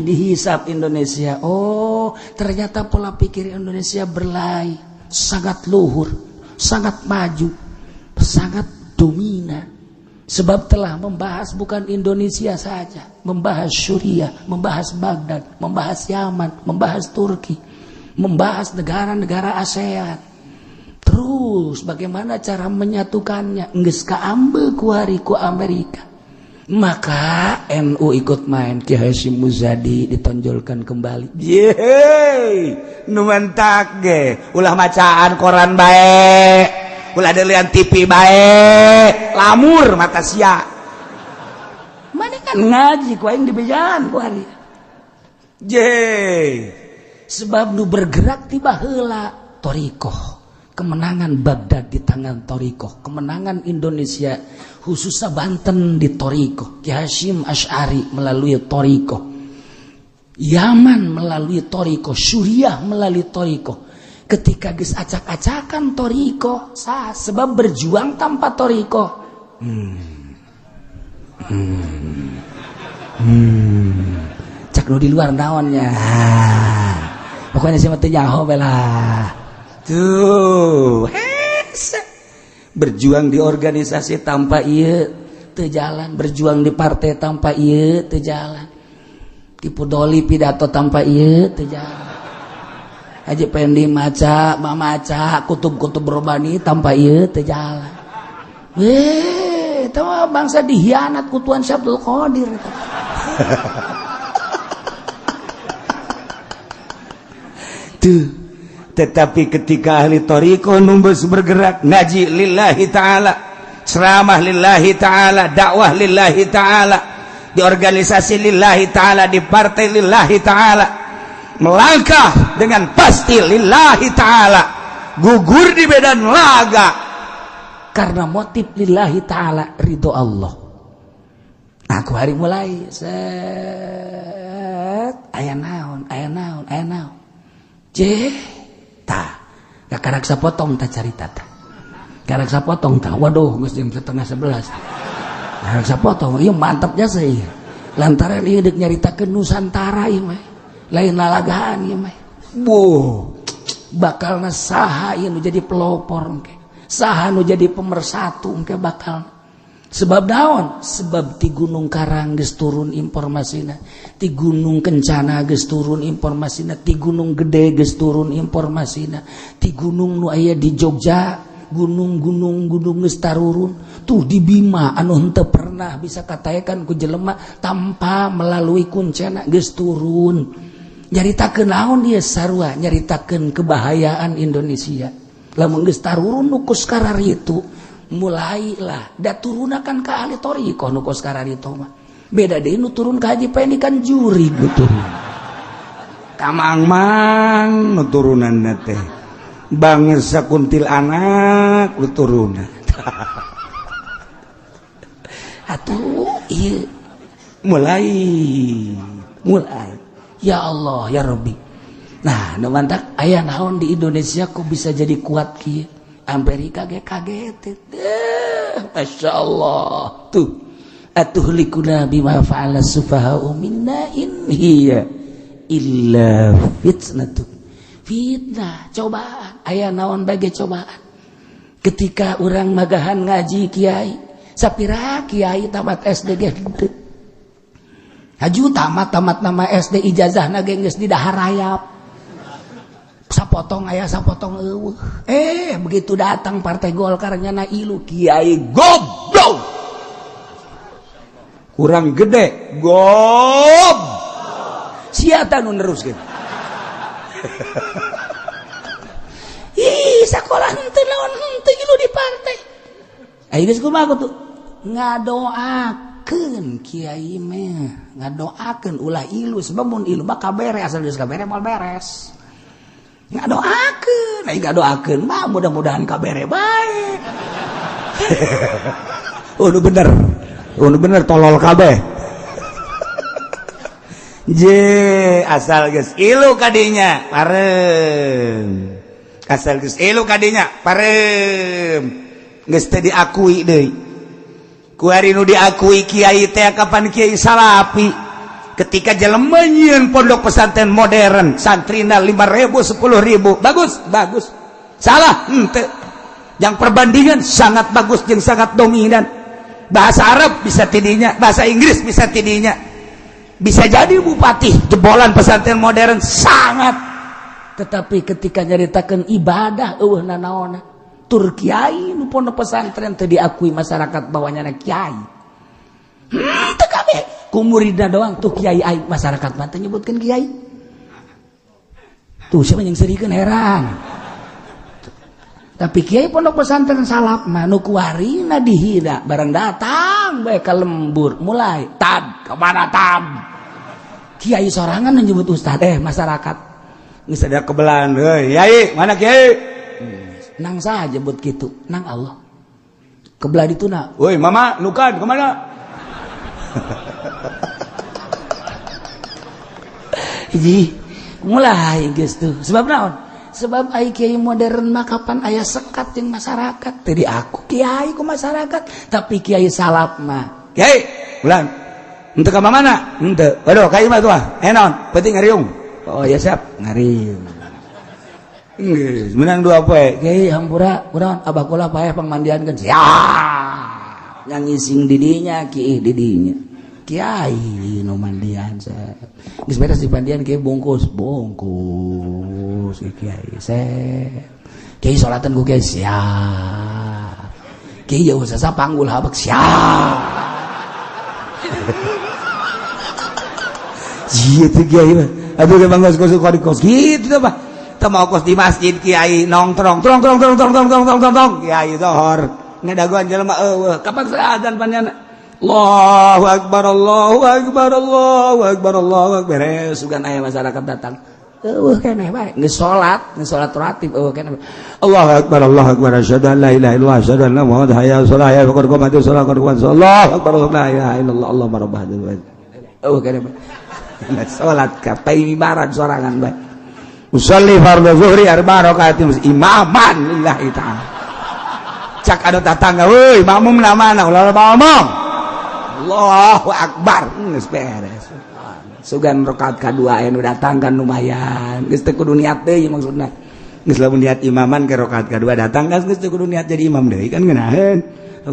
dihisap Indonesia. Oh, ternyata pola pikir Indonesia berlai, sangat luhur, sangat maju, sangat dominan. Sebab telah membahas bukan Indonesia saja, membahas Suriah, membahas Baghdad, membahas Yaman, membahas Turki, membahas negara-negara ASEAN. Terus bagaimana cara menyatukannya? Geus kaambil kuari ku Amerika. Maka NU ikut main, Ki Hasyim Muzadi ditonjolkan kembali. Yeay, nu mantak ge ulah macaan koran bae, ulah delian TV bae, lamur mata sia. Mana kan ngaji ku aing dibejaan ku hari. Ye. Sebab nu bergerak tiba heula thoriqoh. Kemenangan Baghdad di tangan thoriqoh, kemenangan Indonesia khususnya Banten di thoriqoh, Ki Hasyim Asy'ari melalui thoriqoh, Yaman melalui thoriqoh, Suriah melalui thoriqoh. Ketika geus acak-acakan thoriqoh, sah, sebab berjuang tanpa thoriqoh. Cak nu di luar naonnya. Pokoknya sih mah teu nyaho bae lah. Tuh, hese. Berjuang di organisasi tanpa ieu teu jalan, berjuang di partai tanpa ieu teu jalan. Tipu doli pidato tanpa ieu teu jalan. Haji Pendi maca, mamaca, kutub-kutub robani tanpa ieu teu jalan. Weh, eta mah bangsa dihianat ku Tuan Syekh Abdul Qadir. Tuh. Tetapi ketika ahli thoriqoh numbus bergerak ngaji lillahi ta'ala, ceramah lillahi ta'ala, dakwah lillahi ta'ala, di organisasi lillahi ta'ala, di partai lillahi ta'ala, melangkah dengan pasti lillahi ta'ala, gugur di medan laga karena motif lillahi ta'ala, ridho Allah. Aku hari mulai set aya naon, aya naon, aya naon. Ceh, tah, karak sapotong ta carita ta. Karak sapotong ta. Waduh, geus jam 10:30. Karak sapotong, ieu mantapnya sih. Lantaran ieu deuk nyaritakeun Nusantara ieu mah. Lain lalagaan ieu mah. Buh, bakalna saha ieu nu jadi pelopor engke. Saha nu jadi pemersatu engke bakal. Sebab naon? Sebab ti Gunung Karang geus turun informasina, ti Gunung Kencana geus turun informasina, ti Gunung Gede geus turun informasina, ti gunung nu aya di Jogja, gunung-gunung gunung geus tarurun, tuh di Bima anu henteu pernah bisa kataekan ku jelema tanpa melalui kuncena geus turun. Nyaritakeun naon ieu sarua? Nyaritakeun kebahayaan Indonesia. Lamun geus tarurun nu kos kararitu, mulailah da turunakan ka ahli thoriqoh nu kos kararitu mah. Beda deui nu turun ka Haji Pendi kan juri nu turun. Kamang-mang nu turunanna teh. Bangsa kuntilanak nu turunan. Atuh ieu mulai mulai ya Allah ya Rabbi. Nah, nu mantak aya naon di Indonesia kok bisa jadi kuat kieu? Amerika ge kaget. Masya Allah. Tuh. Atuhlikuna bima fa'ala sufaha'u minna in hiya illa fitnatu. Fitnah, cobaan. Aya naon bage cobaan. Ketika urang magahan ngaji kiai, sapira kiai tamat SD ge henteu. Haju tamat nama SD ijazahna ge geus didahar rayap. Sapotong aya sapotong eueuh. Begitu datang partai Golkar nyana ilu kiai goblok. Kurang gede gob. Sia ta nu neruskeun. Ih, sakola henteu naon henteu ilu di partai. Ayo geus kumaha tuh? Ngadoakeun kiai mah, ngadoakeun ulah ilu sebab mun ilu mah kabere asal geus kabere moal beres. Ngadoakeun, ai ngadoakeun mah mudah-mudahan kabere bae. Oh, nu bener. Oh, nu bener tolol kabeh. Je, asal geus ilu kadinya, parem. Asal geus ilu kadinya, parem. Geus teu diakui deui. Kuari nu diakui kiai teh kapan kiai salapi ketika jelema nyieun pondok pesantren modern santrina 5.000 10.000 bagus bagus salah henteu. Yang perbandingan sangat bagus jeung sangat dominan. Bahasa Arab bisa tidinya, bahasa Inggris bisa tidinya, bisa jadi bupati jebolan pesantren modern sangat. Tetapi ketika nyaritakan ibadah eueuh nanaona tur kiai nu pondok pesantren teu diakui masyarakat bahwa nyana kiai. Teu kabeh ku muridna doang tuh kiai aing masyarakat mah teu nyebutkeun kiai. Tuh siapa yang serikeun heran. Tapi kiai pondok pesantren salaf mah nu kuarina dihina barang datang bae ka lembur mulai tad kemana tad. Kiai sorangan nyebut ustad masyarakat geus ada kebelan heuy yai mana kiai nang saha jebut kitu nang Allah kebelah dituna woi mama nukan kemana. Hiji mulai geus tuh sebab naon sebab ai kiai modern mah kapan aya sekat jeung masyarakat teu diaku kiai ku masyarakat tapi kiai salaf mah kiai ulang henteu ka mana henteu waduh ka imah tuh naon penting ngariung oh ya siap ngariung geus menang dua poe kiai hampura urang abah kula paeh pangmandiankeun siap yang ngising didinya kiai didinya kiai nu mandian geus beres dipandian kiai bungkus bungkus kiai sep kiai salatan ku kiai siap kiai jauh sasa panggul habek siap. Ieu teh kiai mah aduh ge bangga kos kos kitu teh mah teu mau kos di masjid kiai nongtrong trong trong trong trong trong trong trong trong kiai zohor ngadagoan jelema eueuh kapan adzan panjana Allahu akbar Allahu akbar Allahu akbar Allahu akbar beres sugan aya masyarakat datang eueuh keneh bae geus salat ratib eueuh keneh Allahu akbar Allahu akbar asyhadu an la ilaha illallah asyhadu anna muhammadan hayya 'alas shalah hayya qad qamatis shalah qad qamatis Allahu akbar la ilaha illallah Allahumma rabb hadzal bait eueuh keneh bae salat ka paimibaran sorangan bae usolli fardhu zuhri arba rakaatin imaman lillahi ta'ala cak anu tatangga euy makmum na mana ulah ngomong Allahu akbar geus beres sugan rakaat kadua anu datang kan lumayan geus teu kudu niat deui maksudna geus lamun niat imaman ke rakaat kadua datang kan geus teu kudu niat jadi imam deui kan ngeunaheun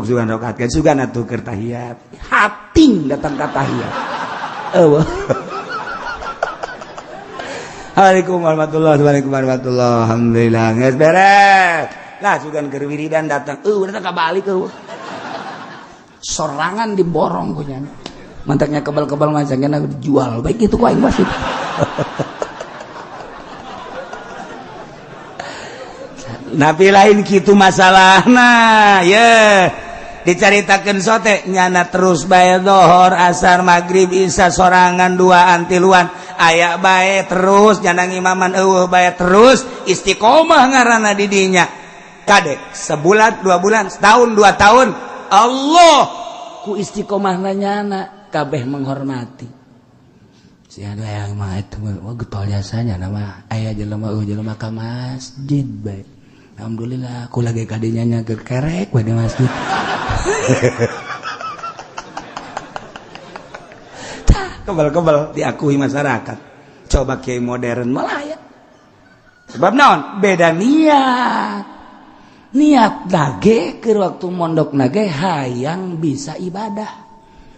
sugan rakaat kan sugan atuh keur tahiyat hating datang ka tahiyat eueuh. Assalamualaikum warahmatullahi wabarakatuh. Alhamdulillah geus beres lah sugan keur wiridan datang eueuh datang ka balik eueuh sorangan diborong punya mantaknya kebal-kebal macamnya dijual baik itu ku aing wasit. Nabi lain kitu masalahna ye dicaritakeun sote nyana terus bae dohor asar maghrib isya sorangan duaan tiluan aya bae terus nyana ngimaman eueuh bae terus istiqomah ngaranna di dinya kade sebulan 2 bulan setahun 2 tahun Allah ku istiqomah nyana kabeh menghormati si anu yang mah itu mah getol jasanya nama aya jelema eueuh jelema ka masjid bae alhamdulillah ku lagi kadinya nya keur kerek we di masjid. Kebal-kebal diakui masyarakat coba kiai modern malah ya sebab naon beda niat niat nage keur waktu mondok nage hayang bisa ibadah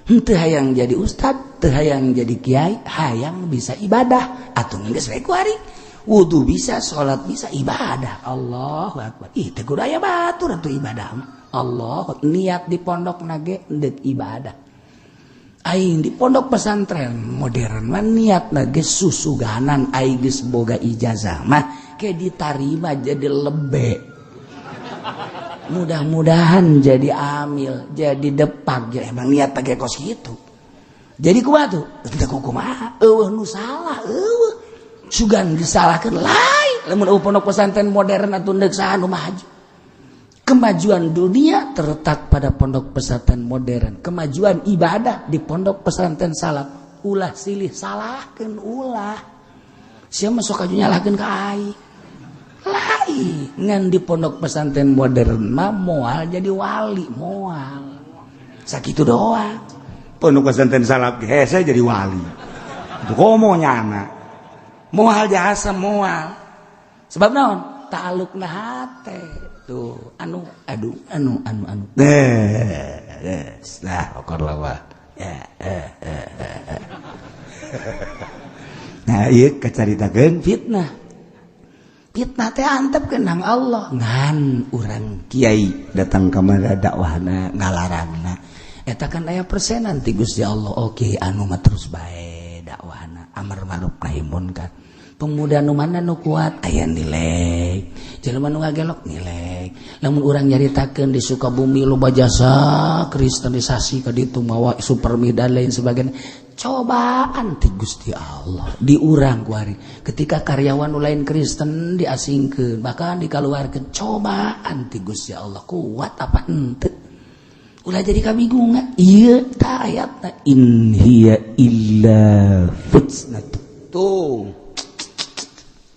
henteu hayang jadi ustad teu hayang jadi kiai hayang bisa ibadah atuh geus we ku ari wudu bisa salat bisa ibadah Allahu akbar ih teu kudu aya batur atuh ibadah mah Allah niat di pondok nage deuk ibadah aing di pondok pesantren modern mah niat nage susuganan aing geus boga ijazah mah ke ditarima jadi lebe mudah-mudahan jadi amil jadi depak ya emang niat pakai kos gitu jadi kumaha tuh teu kumaha eueuh nu salah eueuh sugan disalahkeun lain lamun eueuh pondok pesantren modern atuh deuk saha nu maju. Kemajuan dunia terletak pada pondok pesantren modern. Kemajuan ibadah di pondok pesantren salaf. Ulah silih salahkeun ulah. Sia mah sok aju nyalahkeun ka aing. Lain ngan di pondok pesantren modern mah moal jadi wali moal. Sakitu doang. Pondok pesantren salaf hese jadi wali. Itu komo nyana. Moal jasa moal. Sebab naon? Ta'alluqna hate. Tuh, anu aduh anu anu anu. Eh, lah okor lawa. Ya, eh, eh, eh. Nah, ieu kacaritakeun fitnah. Fitnah teh antep kenang Allah. Ngan urang kiai datang ka mana dakwahna ngalarangna. Eta kan aya persenan ti Gusti Allah. Oke, anu mah terus bae dakwahna amar ma'ruf nahi munkar. Pemuda nu mana nu kuat aya nilai. Jelema nu ngagelok nilai. Lamun urang nyaritakeun di Sukabumi loba jasa kristenisasi ka ditu mawa supermi dan lain sebagainya. Cobaan ti Gusti Allah di urang kuari. Ketika karyawan nu lain Kristen diasingkeun bahkan dikaluarkeun, cobaan ti Gusti Allah kuat apa henteu? Ulah jadi kabingungan. Ieu ta ayatna in hiya illa fitnah. Tuh.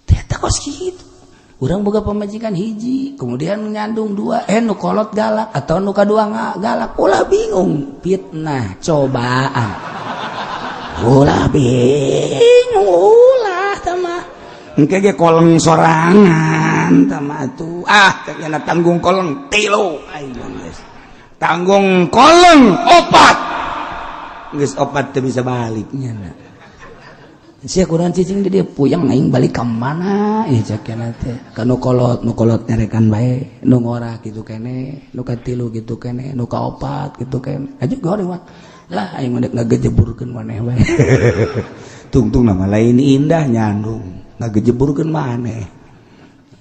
Ternyata kos kitu. Urang boga pamajikan hiji, kemudian nyandung dua, nu kolot galak atau nu kadua galak, ulah bingung, fitnah, cobaan. Ulah bingung, ulah tama. Engke ge koleng sorangan tama tuh. Ah, kayaknya tanggung koleng tilu. Ayo geus. Tanggung koleng opat. Geus opat teu bisa baliknya. Sia kurang cicing di dia puyeng aing balik ka mana ieu cek teh. Ka nu kolot, nu kolot nyarekan bae, nu ngora kitu kene, nu katilu kitu kene, nu kaopat kitu kene. Aja goreng mah. Lah aing mah dek ngagejeburkeun maneh bae. Tungtung nama lain indah nyandung, ngagejeburkeun maneh.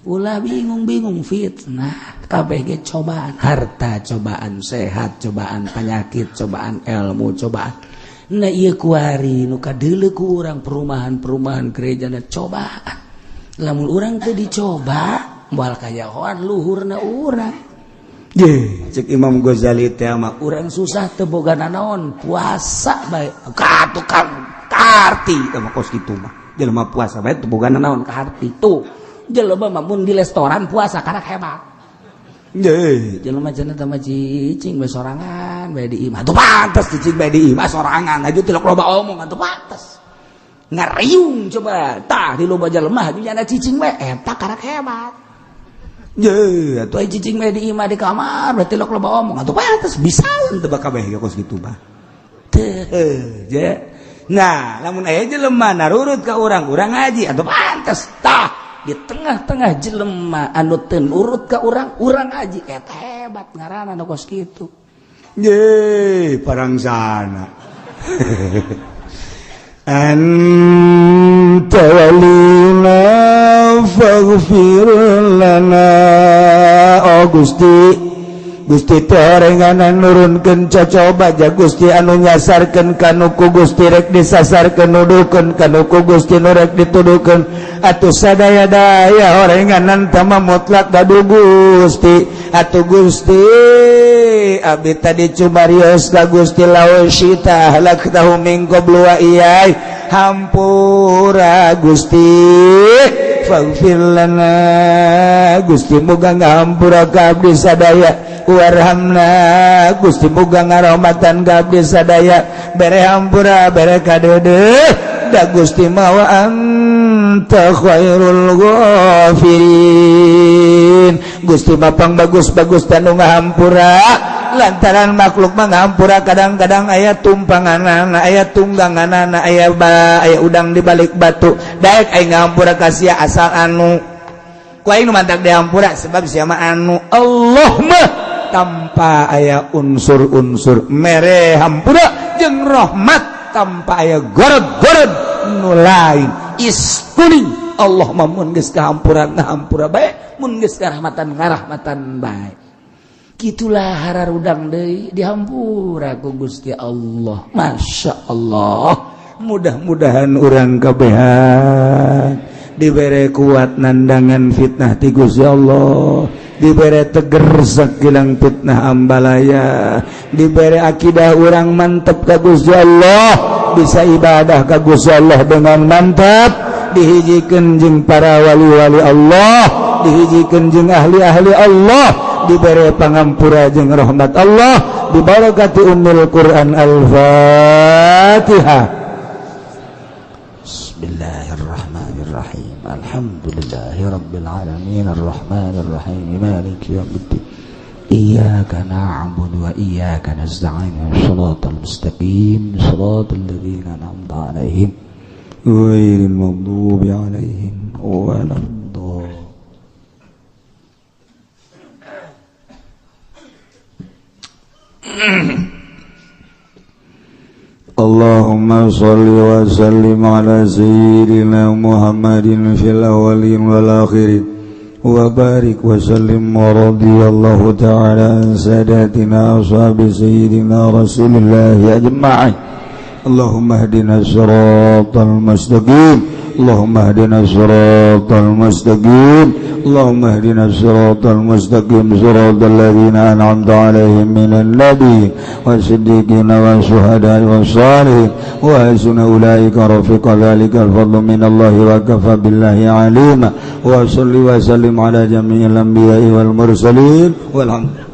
Ulah bingung-bingung fitnah, kabeh ge cobaan, harta cobaan, sehat cobaan, penyakit cobaan, ilmu cobaan. Nah ieu kuari nu kadeuleu ku urang perumahan-perumahan gereja na cobaan. Lamun urang teu dicoba, moal kayahoan luhurna urang. Ye, cek Imam Ghazali teh mah urang susah teu boga nanaon, puasa bae. Ka tukang kaharti teh mah kos kitu mah. Jelema puasa bae teu boga nanaon kaharti tuh. Jelema mah mun di restoran puasa karak hebat. Ye, jelema cenah teh mah cicing bae sorangan bae di imah. Tuh pantes cicing bae di imah sorangan aja tilok loba omong atuh pantes. Ngariung coba tah di loba jelema nya cicing bae eta karak hebat. Ye, atuh aya cicing bae di imah di kamar berarti tilok loba omong atuh pantes bisa teu bakal bae kos kitu mah. Teu je. Nah, lamun aya jelema narurut ka urang, urang ngaji atuh pantes tah di tengah-tengah jelema anu teu nurut ka urang, urang ngaji eta hebat ngaranna nu kos kitu. Ye, parang sana. Anta walina faghfir lana. Oh Gusti, Gusti teh orenganan nurunkeun cocoba ja Gusti anu nyasarkeun kanu ku Gusti rek disasarkeun, nuduhkeun kanu ku Gusti nu rek dituduhkeun, atuh sadaya-daya orenganan tama mutlak dadu Gusti. Atuh Gusti, abdi tadi cumarios ka Gusti, law syita ahlaktahu min qablu wa iyai, hampura Gusti, faghfir lana Gusti, muga ngahampura ka abdi sadaya, warhamna Gusti, muga ngarahmatan ka abdi sadaya, bere hampura, bere kadeudeuh da Gusti mah wa anta khairul ghafirin. Gusti mah pang bagus-bagus tanu ngahampura, lantaran makhluk mah ngahampura kadang-kadang aya tumpanganana, aya tungganganana, aya ba aya udang di balik batu, daek aing ngahampura ka sia asal anu ku aing nu mantak dihampura sebab sia mah anu. Allah mah tanpa aya unsur-unsur mere hampura jeung rahmat, tanpa aya gorod-gorod nu lain iskuning. Allah mah mun geus kahampura ngahampura bae, mun geus karahmatan ngarahmatan bae. Gitulah hararudang deui dihampura ku Gusti Allah. Masya Allah, mudah-mudahan urang kabehan dibere kuat nandangan fitnah ti Gusti Allah, dibere teger sakilang fitnah ambalaya, dibere akidah urang mantep ka Gusti Allah, bisa ibadah ka Gusti Allah dengan mantap, dihijikeun jeung para wali-wali Allah, dihijikeun jeung ahli-ahli Allah. diberi pangampura jeung rahmat Allah dibarakati ummul Quran. Al-Fatihah. Bismillahirrahmanirrahim. Alhamdulillahirabbil alamin arrahmanirrahim maliki yaumiddin. Iyyaka na'budu wa iyyaka nasta'in. Shiratal mustaqim, shiratal ladzina an'amta 'alaihim ghairil maghdubi 'alaihim waladdallin. Allahumma shalli wa sallim ala sayyidina Muhammadin fil awwalin wal akhirin wa barik wa sallim wa radiyallahu ta'ala an sadatina ashabi sayyidina Rasulillah ajma'in. Allahumma hdina siratal mustaqim. Allahumma hdina siratal mustaqim. Allahumma hdina siratal mustaqim siratal ladzina an'amta 'alaihim minan nabiyyin wasiddiqina wasyuhada'i wassalihin wa hasuna ulaika rafiqa. Dzalikal fadlu minallahi wa kafa billahi 'alima. Wa salli wa sallim ala jami'il anbiya'i wal mursalin walhamdulillah.